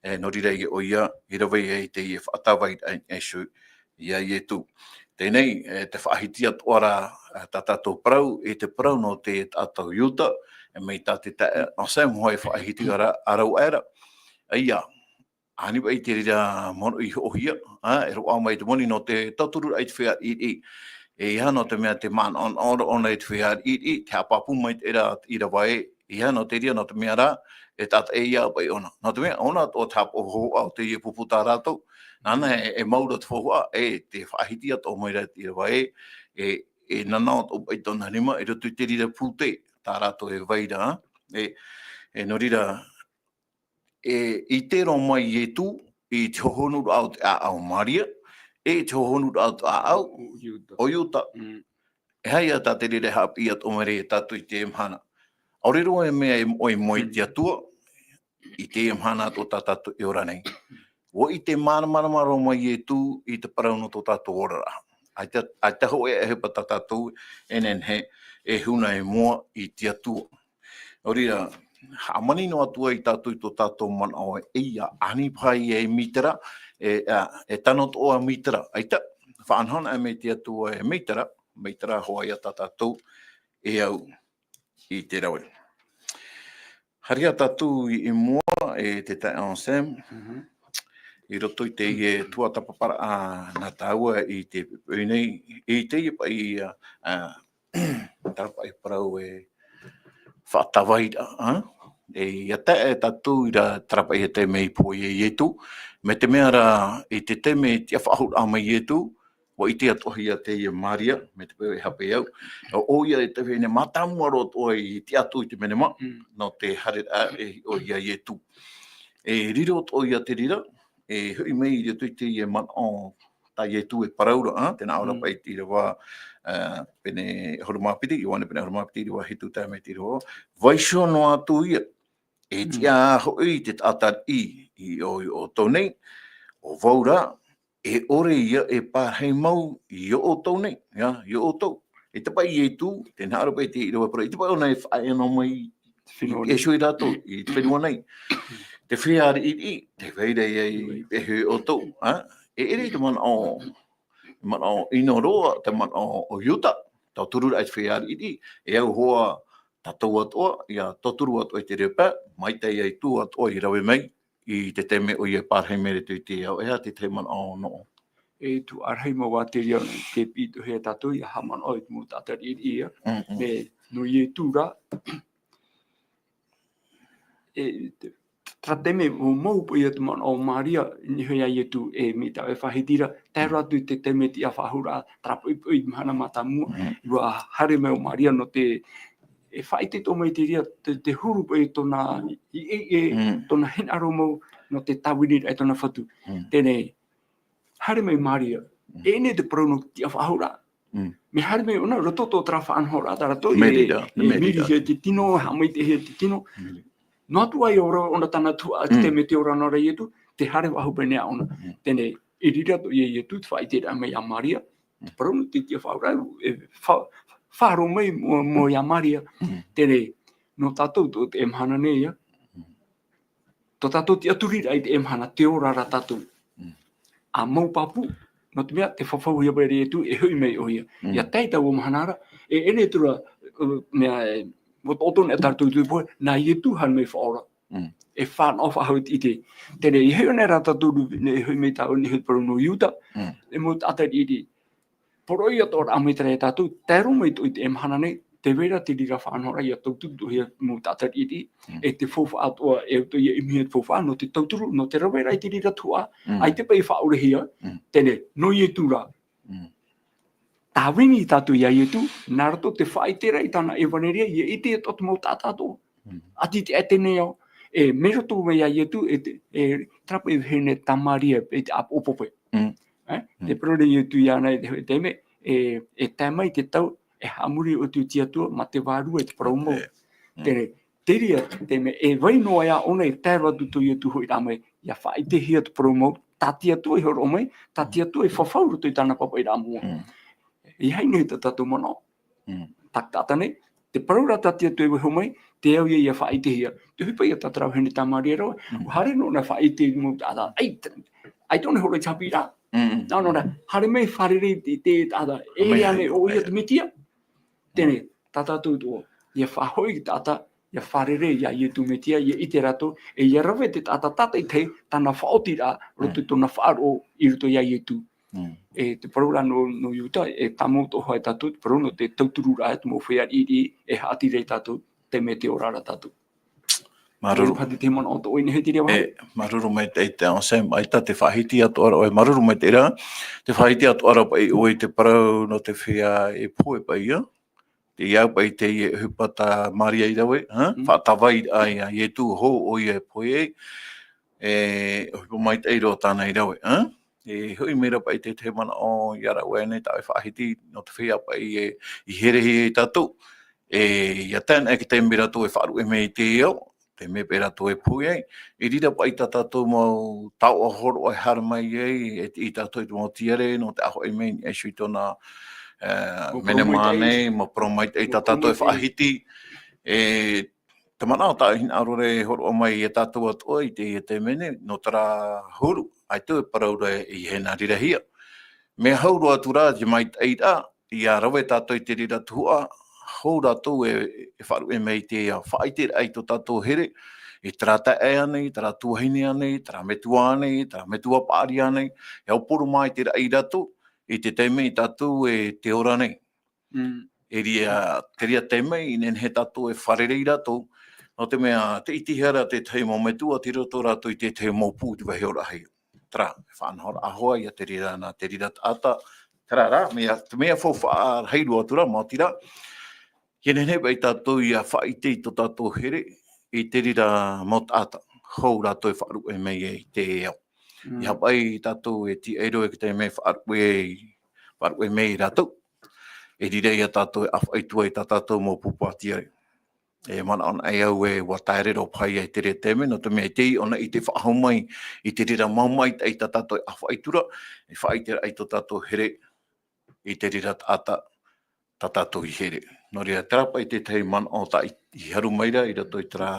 E, nō reira ia ʻoia, i rave ai i teie faʻatāvai a Iesu, ia Ietu. Teie nei, e, te faʻahiti atoʻa ra, e, tā tātou parau, e te parau nō te taʻata ʻo Iuta, e mai tā te taeaʻe Anselme hoʻi e faʻahiti ra, ā rāua aʻera. ʻEia, ani paʻi te reira mono i hoʻohia, ā, e roaʻa mai te moni nō te tautururaʻa i te feiā riʻiriʻi. ʻEiaha nō te mea te manaʻonaʻo ʻōna i te feiā riʻiriʻi, te haʻapāpū mai te reira ʻīrava ē, ʻeiaha nō te reira, nō te mea rā, e tātaʻi ia paʻi ʻōna. Nō te mea, ʻōna atoʻa te haʻapaʻo hōhoʻa o teie pupu tā rātou. Nāna e, e mau ra te hōhoʻa, e te faʻahiti atoʻa mai ra te ʻīrava ē, e, e nanaʻo atoʻa paʻi tōna rima, i roto i te reira pūtē, tā rātou e vai ra, e, e nō reira, e, i te roa mai Ietu, i te hohonuraʻa o te ʻāʻau o Maria, e i te hohonuraʻa o te ʻāʻau ʻO Iuta. ʻo Iuta. Mm. E aha ia tā te reira e haʻapiʻi atoʻa mai ra ia tātou i teie mahana. ʻAore roa e mea e moʻe i mua i te Mm. Atua, i teie mahana atoʻa tā tātou e ora nei. ʻUa ʻite māramarama roa mai Ietu i te parau nō tō tātou oraraʻa. ʻAita, ʻaita hōʻē ʻohipa tā tātou e nehenehe e huna i mua i te Atua. Nō reira, hāmani noa atu ai tātou i tō tātou manaʻo ē, ʻeia, ani paha ia e Mitera, e, ā, e tano atoʻa Mitera. ʻAita, faʻanahonaʻa mai te Atua e Mitera, Mitera hoʻi ia tā tātou e au i te rave. Haere tātou i, i mua, e te taeaʻe Anselme, Mhm. i roto i teie tuatāpaparaʻa nā tāua i te poʻipoʻi nei, i teie paʻi, ā, ā, terā paʻi parau e faʻatāvai ra, ā? E, ʻia tae tātou i terā paʻi taime i pō ia Ietu, mai te mea rā, i te taime i tiʻafaʻahou mai Ietu, ʻua ʻite atoʻa hia teie Maria, mai te peu e hape au, ʻo, ʻoia e te vahine mātāmua roa atoʻa i tiʻa atu i te menema, Mm. nō te haereraʻa e hiʻo ia Ietu. E riro atoʻa ia te reira, e hoʻi mai i roto i teie manaʻo tā Ietu e parau ra, ā, tē nā ʻō ra Mm. paʻi te ʻīrava, ā, pene ʻahuru mā piti, Ioane pene ʻahuru mā piti, ʻīrava hitu tae mai te ʻīrava, vaiiho noa atu ia, e Mm. tiʻa hoʻi te taʻata riʻi i ʻō, i ʻō ʻoutou nei, ʻo vau rā, e ʻore ia e pārahi mau i ʻō ʻoutou nei, ia, i ʻō ʻoutou. ʻEita paʻi Ietu, tē nā ʻō ra paʻi te ʻīrava parau, ʻeita paʻi ʻōna e faʻaea noa mai Fenua nei. E sui rātou, i te fenua nei. Te feiā riʻiriʻi, tē vai ra ia i, e hē ʻoutou, ā? E ʻere i te manaʻo, manaʻo ʻino roa, te manaʻo ʻo Iuta, tautururaʻa i te feiā riʻiriʻi, e au hoʻi tātou atoʻa, ʻia tauturu atoʻa i te reira pae, maitaʻi ia Ietu atoʻa i rave mai, i te taime ʻoia e pārahi mai i roto i te ao, e aha te tahi manaʻo nō ʻoe? E tū ʻārahi mau ā te reira, tē piʻi atoʻa hia tātou, ʻia haʻamanaʻo i te mau taʻata riʻiriʻi, Mm, mm. mea nō Ietu rā, e, te, terā taime, ʻua mau paʻi ia te manaʻo o Maria, i niʻa iho ia Ietu, e, mai tā ʻoe e faʻahiti ra, tae roa atu i te taime tiʻafaʻahouraʻa, terā poʻipoʻi mahana mātāmua, Mm. ʻua haere mai ʻo Maria nō te, e faʻaʻite atoʻa mai te reira, te, te huru paʻi tōna, i, i, e, Mm. tōna hinaʻaro mau, nō te tāviniraʻa i tōna fatu. Mm. Teie nei, haere mai Maria, Mm. e ʻere te parau nō te tiʻafaʻahouraʻa. Mm. Mea haere mai ʻōna, roto tō terā faʻanahoraʻa tā rātou, Meri e, rā, e Meri rā. Meri e te tino, haʻamaitaʻihia te tino. Mm. Noa atu ai ʻōna, ʻōna tāna tuhaʻa, Mm. te mea tē ora noa ra Ietu, tē haere faʻahou paʻi nei ʻōna. Mm. Teie nei, i reira atoʻa ia Ietu, te faʻaʻiteraʻa mai iā Maria, Mm. te parau nō te tiʻafaʻahouraʻa, e fa-, faʻaroʻo mai mau, mau iā Maria. Mm. Teie nei, nō tātou tō teie mahana nei ïa. Mm. Tō tātou tiʻaturiraʻa i teie mahana, tē ora ra tātou. Mm. ʻA mau pāpū, nō te mea, tē fafauhia paʻi ra Ietu, e hoʻi mai ʻoia. Mm. ʻIa tae i taua mahana ra, e ʻere atu ra, uh, mea, e, ʻo tō, tō nei tā rātou tupu, nā Ietu haere mai faʻaora. Mm. E fānaʻo faʻahou i te ʻite. Teie nei, i hoʻi nei ra tātou, e hoʻi mai tāua nei, hoʻi parau nō Iuta, Mm. e mau taʻata riʻiriʻi. Poroʻi atoʻa ra mai terā ia tātou, tae roa mai atoʻa i teie mahana nei, tē vai ra te reira faʻanahoraʻa ʻia tauturu atoʻahia mau taʻata riʻiriʻi, Mm. e te faufaʻa atoʻa, e ʻoutou ʻia ʻimihia te faufaʻa, nō te tauturu, nō te rave ra i te reira tuhaʻa, Mm. ʻaita paʻi e faʻaʻorehia, Mm. teie nei, nō Ietu rā. Mm. Tāvini tātou iā Ietu, nā roto te faʻaʻiteraʻa i tāna ʻevaneria, ʻia ʻite atoʻa te mau taʻata atoʻa. Mm. ʻĀtītī ʻaita nei au, e, mai roto mai iā Ietu, e te, e, terā paʻi vahine tā Maria, e te ʻāpoʻo pape. Mm. E? Mm. Tē parau ra Ietu iāna i te, te mea, e, e tae mai te tau, e haʻamori ʻoutou i te Atua, mā te vārua e te parau mau. E. Mm. Teie, te reira, te mea, e vai noa iā ʻōna, e tae roa atu tō Ietu hoʻiraʻa mai, ʻia faʻaʻitehia te parau mau, tā te Atua i hōroʻa mai, tā te Atua i fafau roto i tāna pāpaʻiraʻa moʻa. Mm. E aha nei tā tātou manaʻo? Mm. Taʻata nei, te parau ra tā te Atua e vaiiho mai, te au ïa ʻia faʻaʻitehia. Te ʻohipa ïa tā terā vahine tā Maria ra, Mm. ʻua haere noa ʻōna faʻaʻite i te mau taʻata, ʻaita, ʻaita ʻōna e hōroʻa i te haʻapiʻiraʻa. Mm, mm. Nā ʻōna, haere mai fārerei i te, te taʻata, e Mai ʻere ānei haere, ʻoia mai te Metia? Teie nei, tā tātou atoʻa, ʻia faʻahoʻi i te taʻata, ʻia fārerei iā Ietu Metia, ʻia ʻite rātou, e ʻia rave te taʻata tātaʻitahi, tāna faʻaotiraʻa, roto i Mm. tōna faʻaroʻo i roto iā Ietu. Mm. E te parau ra nō, nō Iuta, e tāmau atoʻa hoʻi tātou, te parau nō te tautururaʻa, te mau feiā riʻiriʻi, e haʻati ra ia tātou, te mea tē ora ra tātou. Māuruuru. Māuruuru paha te manaʻo atoʻa i nehenehe i te reira vāhi. E, māuruuru maitaʻi te Anselme, ʻaita te faʻahiti atoʻa ra, e, māuruuru maitaʻi ra, te faʻahiti atoʻa ra paʻi ʻoe i te parau nō te feiā e pohe paʻi ïa. Te au paʻi teie ʻohipa tā Maria i rave, ha? Mm. Faʻatāvai ai iā Ietu, hou ʻoia e pohe ai. E, ʻohipa maitaʻi roa tāna i rave, ha? E hoʻi mai ra paʻi te, te manaʻo iā rāua nei tāʻu e faʻahiti nō te feiā paʻi e, i herehia ia tātou. E, ʻia tae anaʻe i te taime rātou e faʻaruʻe mai i te ao, te mea paʻi rātou e pohe ai, i reira paʻi tā tātou mau taoʻa hōroʻa e haere mai ai, e tiʻi tātou i te mau tiare, nō te ʻāfaʻi mai i niʻa iho i tōna, e, Mau parau maitaʻi. Menemane, mau parau maitaʻi tā Mau parau tātou e maitaʻi. faʻahiti, e, te manaʻo tā hinaʻaro ra e hōroʻa mai ia tātou atoʻa i teie taime nei, nō terā huru, ʻaita e parau ra i hinaʻaro ra hia. Mea hau roa atu ra, te maitaʻi ra, ʻia rave tātou i te reira tuhaʻa, hou rātou e, e faʻaruʻe mai i te faʻaʻiteraʻa i tō tātou here, i terā taeaʻe ānei, terā tuahine ānei, terā metua ānei, terā metua paʻari ānei, e aupuru mā i te raʻi rātou, i te taime tātou e tē ora nei. Mm. E reira, te reira taime, i nehenehe tātou e fārerei rātou, nō te mea, tē ʻitehia ra te tahi mau metua, tei roto rātou i te tahi mau pū, te vāhi ora hia. Terā, e faʻanahoraʻa hoʻi ia te reira na, te reira taʻata, terā rā, mea, te mea faufaʻa rahi roa atu ra, maoti rā, ʻia nehenehe paʻi tātou ʻia faʻaʻite i tō tātou here, i te reira mau taʻata, hou rātou e faʻaruʻe mai ai i te ao. Mm. ʻIa haʻapaʻo tātou e tiʻa i roto i te taime faʻaruʻe, faʻaruʻe mai rātou. E reira ia tātou e ʻāfaʻi atu ai i tā tātou mau pū pātiare. E manaʻo anaʻe au ē, ʻua tae ra paʻi ia i te reira taime, nō te mea i teie nei i te faʻahou mai, i te reira mau maitaʻi tā tātou e ʻāfaʻi atu ra, e faʻaʻiteraʻa i tō tātou here, i te reira taʻata, tā tātou i here. Nō reira, terā paʻi te tahi manaʻo tā i, i haru mai ra, i roto i terā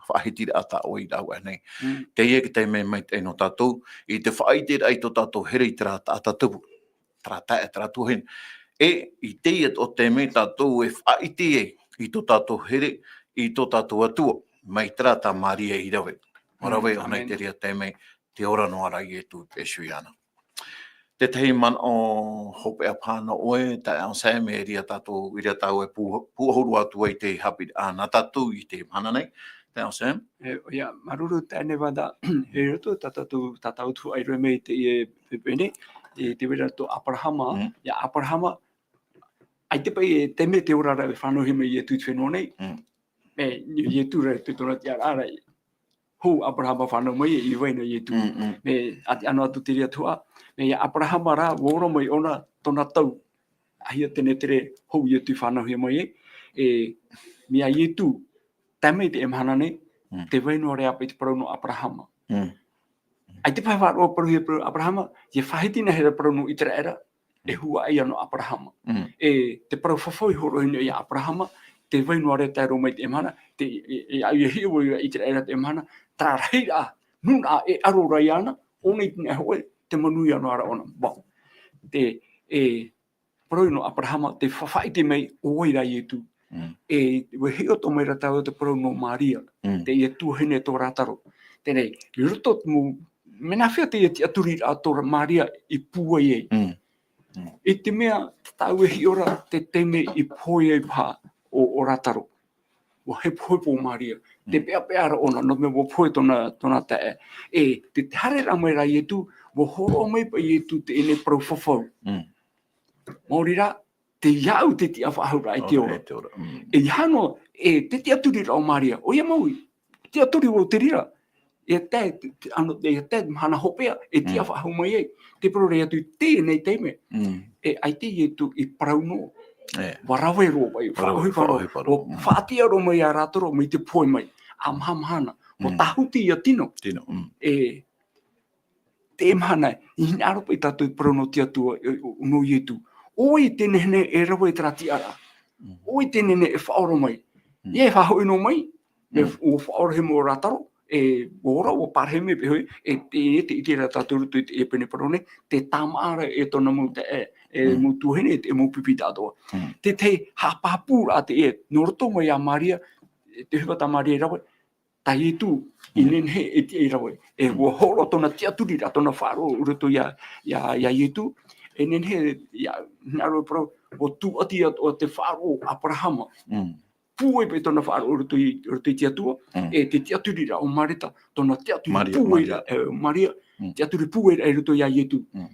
faʻahitiraʻa tā ʻoe i rāveʻa nei. Mm. Teie te taime maitaʻi nō tātou, i te faʻaʻiteraʻa i tō tātou here i terā taʻata tupu. Terā taeaʻe, terā tuahine. E, i teie atoʻa taime tātou e faʻaʻite ai i tō tātou here, i tō tātou Atua, mai terā tā Maria i rave. ʻUa Mm, rave ʻōna i amen. te reira taime, tē ora noa ra Ietu Peresu iāna. Te tahi manaʻo hopeʻa paha nō ʻoe, taeaʻe Anselme, e reira tātou, i reira tātou e pū-, pūʻohu roa atu ai i te haʻapiʻiraʻa nā tātou i teie mahana nei. Taeaʻe Anselme? E, ʻoia, māuruuru taeaʻe Nevada, i roto tā tātou, tā tātou tuhaʻa i rave mai i teie, e, pene, e, tē vai ra tō Aperahama, Mm. ia Aperahama, ʻaita paʻi e taime tē ora ra e fānauhia mai Ietu i te fenua nei. Mm. E, Ietu ra, te tōna tiʻaraʻa ra, hou Aperahama fānau mai, e i vai na Ietu. Mm, mm. Mea, ʻati ʻano atu te reira tuhaʻa, mea ia Aperahama rā, ʻua ora mai ʻōna, tōna tau, ʻahia tenetere hou Ietu i fānauhia mai ai, e, mea Ietu, tae mai i teie mahana nei, Mm. tē vai noa ra paʻi te parau nō Aperahama. Mm. ʻAita paʻi e faʻaroʻo parauhia parau Aperahama, ʻia faʻahiti na hia parau nō ʻĪteraʻera, e Mm. huaʻai ʻana nō Aperahama. Mm. E te parau fafau i hōroʻahia nei ia Aperahama, tē vai noa ra tae roa mai i teie mahana, te, e, e, ʻaita ʻia hiʻo vau ia ʻĪteraʻera i teie mahana, terā rahiraʻa, nūnaʻa e ʻaro ra iāna, ʻōna i te niʻa hōʻē, te manuia noa ra ʻōna. Bau. Te, e, parau nō Aperahama, tē faʻaʻite mai ʻo vai rā Ietu. Mm. E, ʻua hiʻo atoʻa mai ra tāua te parau nō Maria, Mm. teie tuahine tō Rātaro. Teie, i roto te mau, mea nā hea teie tiʻaturiraʻa tō Maria i pūai ai. Mm. Mm. I te mea, tāua e hiʻo ra, te taime i pohe ai paha ʻo, ʻo Rātaro. ʻUa hepohepo ʻo Maria. Te Mm. peʻapeʻa ra ʻōna, nō te mea ʻua pohe tōna, tōna taeaʻe. E, te, te haereraʻa mai ra Ietu, ʻua hōroʻa mai paʻi Ietu teie parau fafau. Mm. Maori rā, tei iāʻu te tiʻafaʻahouraʻa i te ora. Ora, e te ora. Mm. E ʻeiaha noa, e te tiʻaturiraʻa o Maria, ʻoia mau, tiʻaturi vau i te reira. E tae, te, te, ʻano, e tae mahana hopeʻa, e Mm. tiʻafaʻahou mai ai. Tē parau ra atu i teie nei taime. Mm. E ʻaita Ietu i parau noa. E. ʻUa rave roa paʻi, ʻUa rave, faʻaʻohipa roa, faʻaʻohipa roa. ʻUa Mm. faʻatiʻa roa mai ia Rātaro, mai te pohe mai. ʻA maha mahana, ʻua Mm. tāhuti ia tino. Tino, mm. E, teie mahana, i hinaʻaro paʻi tātou i te parau nō te Atua, e, o, nō Ietu. ʻO vai te nehenehe e rave i terā tiʻaraʻa. Mm. ʻO vai te nehenehe e faʻaora mai. Mm. ʻIa e faʻahoʻi noa mai, e Mm. f-, ʻua faʻaorahia mai ʻo Rātaro, e ʻua ora, ʻua parahi mai, e pēhoi, e te, e te, i te reira tātou i roto i te, e pene parau nei, te tāmāʻa ra e tōna mau taeaʻe, e Mm. mau tuahine, e te mau pipi atoʻa. Mm. Te, te haʻapāpūraʻa teie, nō roto mai ia Maria, e te ʻohipa tā Maria i rave, tā Ietu, i Mm. nehenehe e tiʻa i rave. E Mm. ʻua hōroʻa tōna tiʻaturiraʻa, tōna faʻaroʻo i roto ia, ia, ia Ietu. E nehenehe, ia, hinaʻaro e parau, ʻua tūʻati atoʻa te faʻaroʻo o Aperahama. Mm. Pūai paʻi tōna faʻaroʻo i roto i, roto i te Atua. Mm. E te tiʻaturiraʻa o Mareta, tōna tiʻaturi Maria, pūai Maria. ra, e, Maria, Mm. tiʻaturi pūai ra i roto ia Ietu. Mm.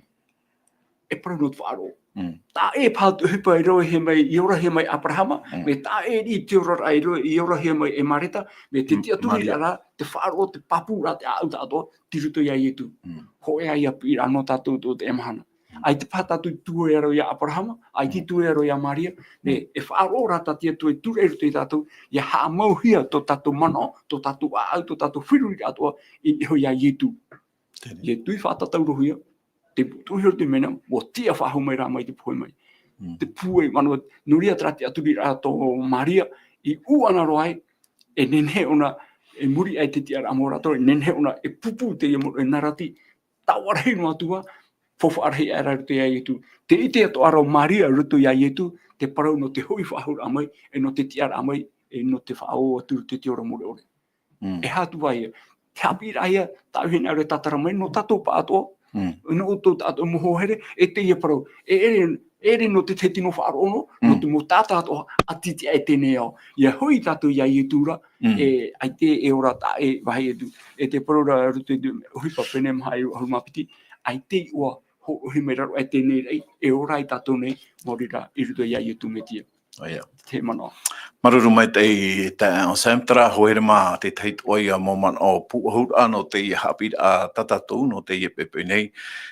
E parau nō te faʻaroʻo. Mm. Taʻa ʻē paha te ʻohipa i rave hia mai, i orahia mai Aperahama, Mm. mea taʻa ʻē riʻi te oraraʻa i ro-, i orahia mai e Mareta, mea te Mm, tiʻaturiraʻa Maria. ra, te faʻaroʻo, te pāpūraʻa, te ʻāʻau atoʻa, tei roto ia Ietu. Mm. Hōʻē ā ia piʻiraʻa nō tātou i teie mahana. Mm. ʻAita paha tātou i tuea roa ia Aperahama, ʻaita i Mm. tuea roa ia Maria, mea Mm. e faʻaroʻo rā tā te Atua i tūraʻi i roto ia tātou, ʻia haʻamauhia tō tātou manaʻo, tō tātou ʻāʻau, tō tātou feruriraʻa atoʻa, i niʻa iho ia Ietu. Teie. Ietu i faʻatataurohia, te butuhia o te mea, ʻua tiʻafaʻahou mai rā mai te pohe mai. Mm. Te pūai, manaʻo, nō reira terā tiʻaturiraʻa tō Maria, i ʻū ʻana roa ai, e nehenehe ʻōna, e muri aʻe i te tiʻaraʻa mau o Rātaro, e nehenehe ʻōna, e pūpū teie mau, e nā rāti, taoʻa rahi noa atu ā, faufaʻa rahi aʻera i roto ia Ietu. Te ʻite atoʻa ra ʻo Maria i roto ia Ietu, te parau nō te hoʻi faʻahouraʻa mai, e nō te tiʻaraʻa mai, e nō te faʻaō atu i te, te ora mure ʻore. Mm. E aha atu ā ia. Te haʻapiʻiraʻa ia, tāʻu e hinaʻaro e tātara mai, nō tātou pāʻatoʻa. Mm. Nō ʻoutou tāʻu mau hoa here, e teie parau. E ʻere, e ʻere nō te tahi tino faʻaroʻo noa, nō Mm. te mau taʻata atoʻa, ʻati tiʻa e teie nei ao. ʻIa hoʻi tātou ia Ietu ra, Mm. e, ʻaita e ora taʻa ʻē vāhi atu. E te parau ra i roto i te ʻohipa pene maha ʻahuru mā piti, ʻaita i ʻua hōroʻahia mai raro aʻe teie nei raʻi, e ora ai tātou nei, maori rā, i roto ia Ietu Metia. ʻOia. Te manaʻo. Māuruuru maitaʻi, tā, Sam, terā, hoa here mā, te tahi atoʻa ia mau manaʻo pūʻohuraʻa nō teie haʻapiʻiraʻa tā tātou, nō teie poʻipoʻi nei.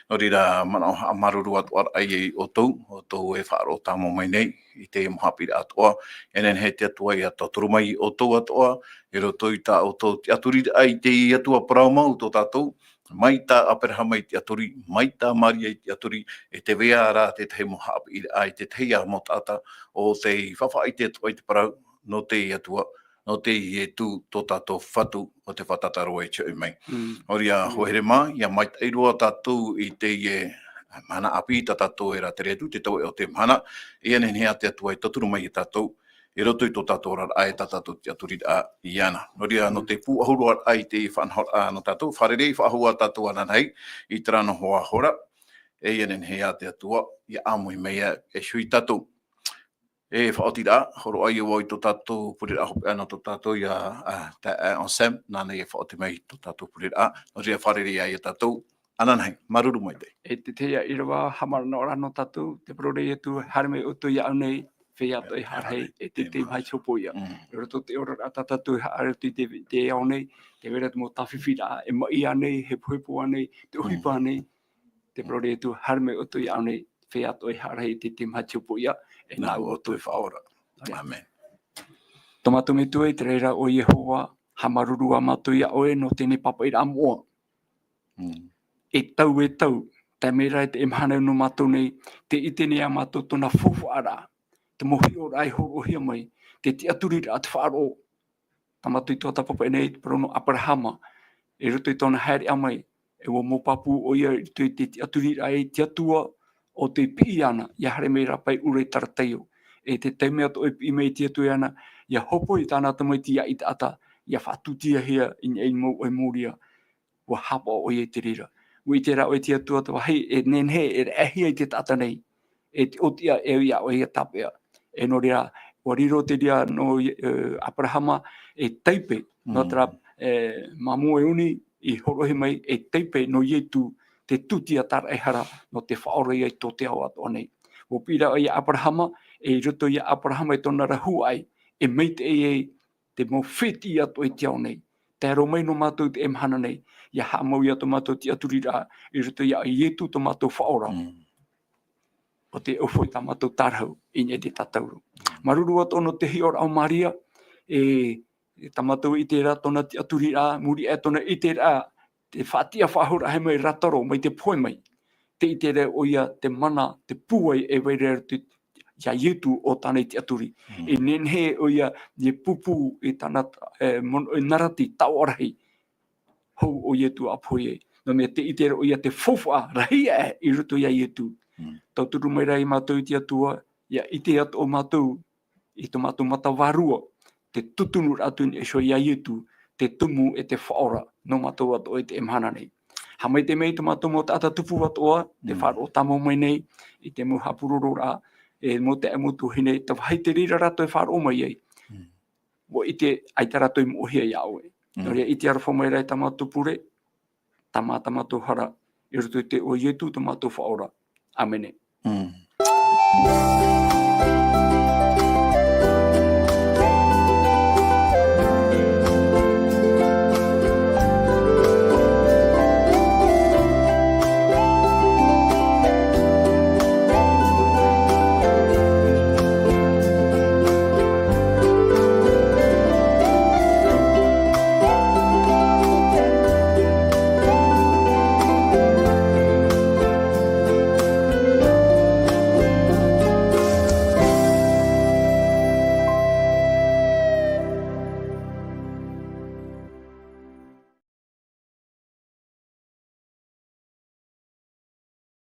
Nō reira, manaʻo haʻamāuruuru atoʻa ra ia ʻoutou, ʻoutou e faʻaroʻo tāmau mai nei, i teie mau haʻapiʻiraʻa atoʻa. E nehenehe te Atua ʻia tauturu mai ia ʻoutou atoʻa, i roto i tā ʻoutou tiʻaturiraʻa i te Atua parau mau tō tātou, mai tā Aperahama i tiʻaturi, mai tā Maria i tiʻaturi, e tē vai ra te tahi mau haʻapiʻiraʻa i te tahi ā mau taʻata ʻo tei faʻaʻite atoʻa i te parau, nō te Atua, nō te Ietu tō tātou Fatu, ʻo tē fātata roa i te hoʻi mai. Mm. Nō reira, Mm. hoa here mā, ʻia maitaʻi roa tātou i teie mahana ʻāpī tā tātou e rātere atu, te tauʻaʻe o te mahana, ʻia nehenehe ā te Atua e tauturu mai ia tātou, i roto i tō tātou oraraʻa e tā tātou tiʻaturiraʻa iāna. Nō reira, nō Mm. te pūʻohuraʻa i te faʻanahoraʻa nō tātou, fārerei faʻahou ā tātou ananahi, i terā noa hoʻi hora, e ʻia nehenehe ā te Atua, ʻia ʻāmui mai ia e hiʻo ia tātou. E faʻaotiraʻa, hōroʻa ia vau i tō tātou pureraʻa hopeʻa nō tō tātou ia, a, tā, a, Sam, nāna ia faʻaoti mai tō tātou pureraʻa, nō reira fārerei ā ia tātou, ananahi, māuruuru maitaʻi. E te tahi ā ʻīrava haʻamanaʻo ra nō tātou, te parau ra atu, haere mai ʻoutou iāʻu nei, feiā atoʻa e haʻarahi e te, te maha tiʻapuʻia. I roto i te oraraʻa tā tātou e haʻaroto i te, te ao nei, tē vai ra te mau tāfifi ra, e maʻi ānei, hepohepo ānei, te ʻohipa ānei, te parau ra ʻo Ietu, haere mai ʻoutou iāʻu nei, feiā atoʻa e haʻarahi e te, te maha tiʻapuʻia, e nā ʻu ʻoutou e faʻaora. ʻĀmene. Tō mātou Metua i te raʻi ra ʻo Iehova, haʻamāuruuru ā mātou iā ʻoe nō teie nei pāpaʻiraʻa moʻa. E tau e tau, tae mai ra i teie mahana nō mātou nei, tē ʻite nei ā mātou tōna faufaʻa ra, te mau hiʻoraʻa i hōroʻahia mai, te tiʻaturiraʻa, te faʻaroʻo. Tā mātou i tuatāpapa nei, te parau nō ʻAperahama, i roto i tōna haereʻa mai, e ʻua mau pāpū ʻoia i roto i te tiʻaturiraʻa i te Atua, ʻo tē piʻi iāna, ʻia haere mai rāpae i ʻUra i Tarataio. E te taime atoʻa e piʻi mai i te Atua iāna, ʻia hōpoi tāna tamaiti ʻia ʻite atu, ʻia faʻatūtiahia i niʻa i te mau ʻoe mōria, ʻua haʻapaʻo ʻoia i te reira. ʻUa ʻite rā ʻoe te Atua te vāhi e nehenehe e raʻehia e te taʻata nei, e te ʻōtiʻa e au iā ʻoe ʻia tāpeʻa. E nō reira, ʻua riro te reira nō, e, ʻAperahama ei taipe, nō te reira, e, māmū e uni i hōroʻahia mai ei taipe nō Ietu, te tūtia tāraʻehara nō te faʻaora ia i tō te ao atoʻa nei. ʻUa piʻi rā ʻoe iā ʻAperahama, e i roto iā ʻAperahama e tōna ra huaʻai, e maitaʻi ai te mau fētiʻi atoʻa i te ao nei. Tae roa mai nō mātou i teie mahana nei, ʻia haʻamau ia tō mātou tiʻaturiraʻa, i roto iā Ietu tō mātou faʻaora. ʻO tē ʻōfaʻi tā mātou tārahu i niʻa i te tātauro. Māuruuru atoʻa nō te hiʻoraʻa o Maria, e, e tā mātou ʻiteraʻa tōna tiʻaturiraʻa, muri aʻe tōna ʻiteraʻa, te faʻatiʻa faʻahou rahi mai rātaro, mai te pohe mai. Tē ʻite ra ʻoia te mana, te pūai e vai ra i roto iā Ietu ʻo tāna i tiʻaturi. E nehenehe ʻoia ʻia pūpū i tāna, e, mono, e narati taoʻa rahi. Hou ʻo Ietu ʻa pohe ai. Nō te mea tē ʻite ra ʻoia te faufaʻa rahi aʻe i roto iā Ietu. Tauturu mai rā ia mātou i te Atua, ʻia ʻite atoʻa mātou, i tō mātou mata vārua, te tutunuraʻa atu nei iho iā Ietu, te tumu e te faʻaora, nō mātou atoʻa i teie mahana nei. Haʻamaitaʻi mai tō mātou mau taʻata tupu atoʻa, tē faʻaroʻo tāmau mai nei, i te mau haʻapurororaʻa, e mau taeaʻe, mau tuahine, te vāhi te reira rātou e faʻaroʻo mai ai. ʻUa ʻite, ʻaita rātou i moʻehia iā ʻoe. Nō reira, ʻite aroha mai rā i tā mātou pure, tāmā tā mātou hara, i roto i te iʻoa o Ietu tō mātou faʻaora. ʻĀmene.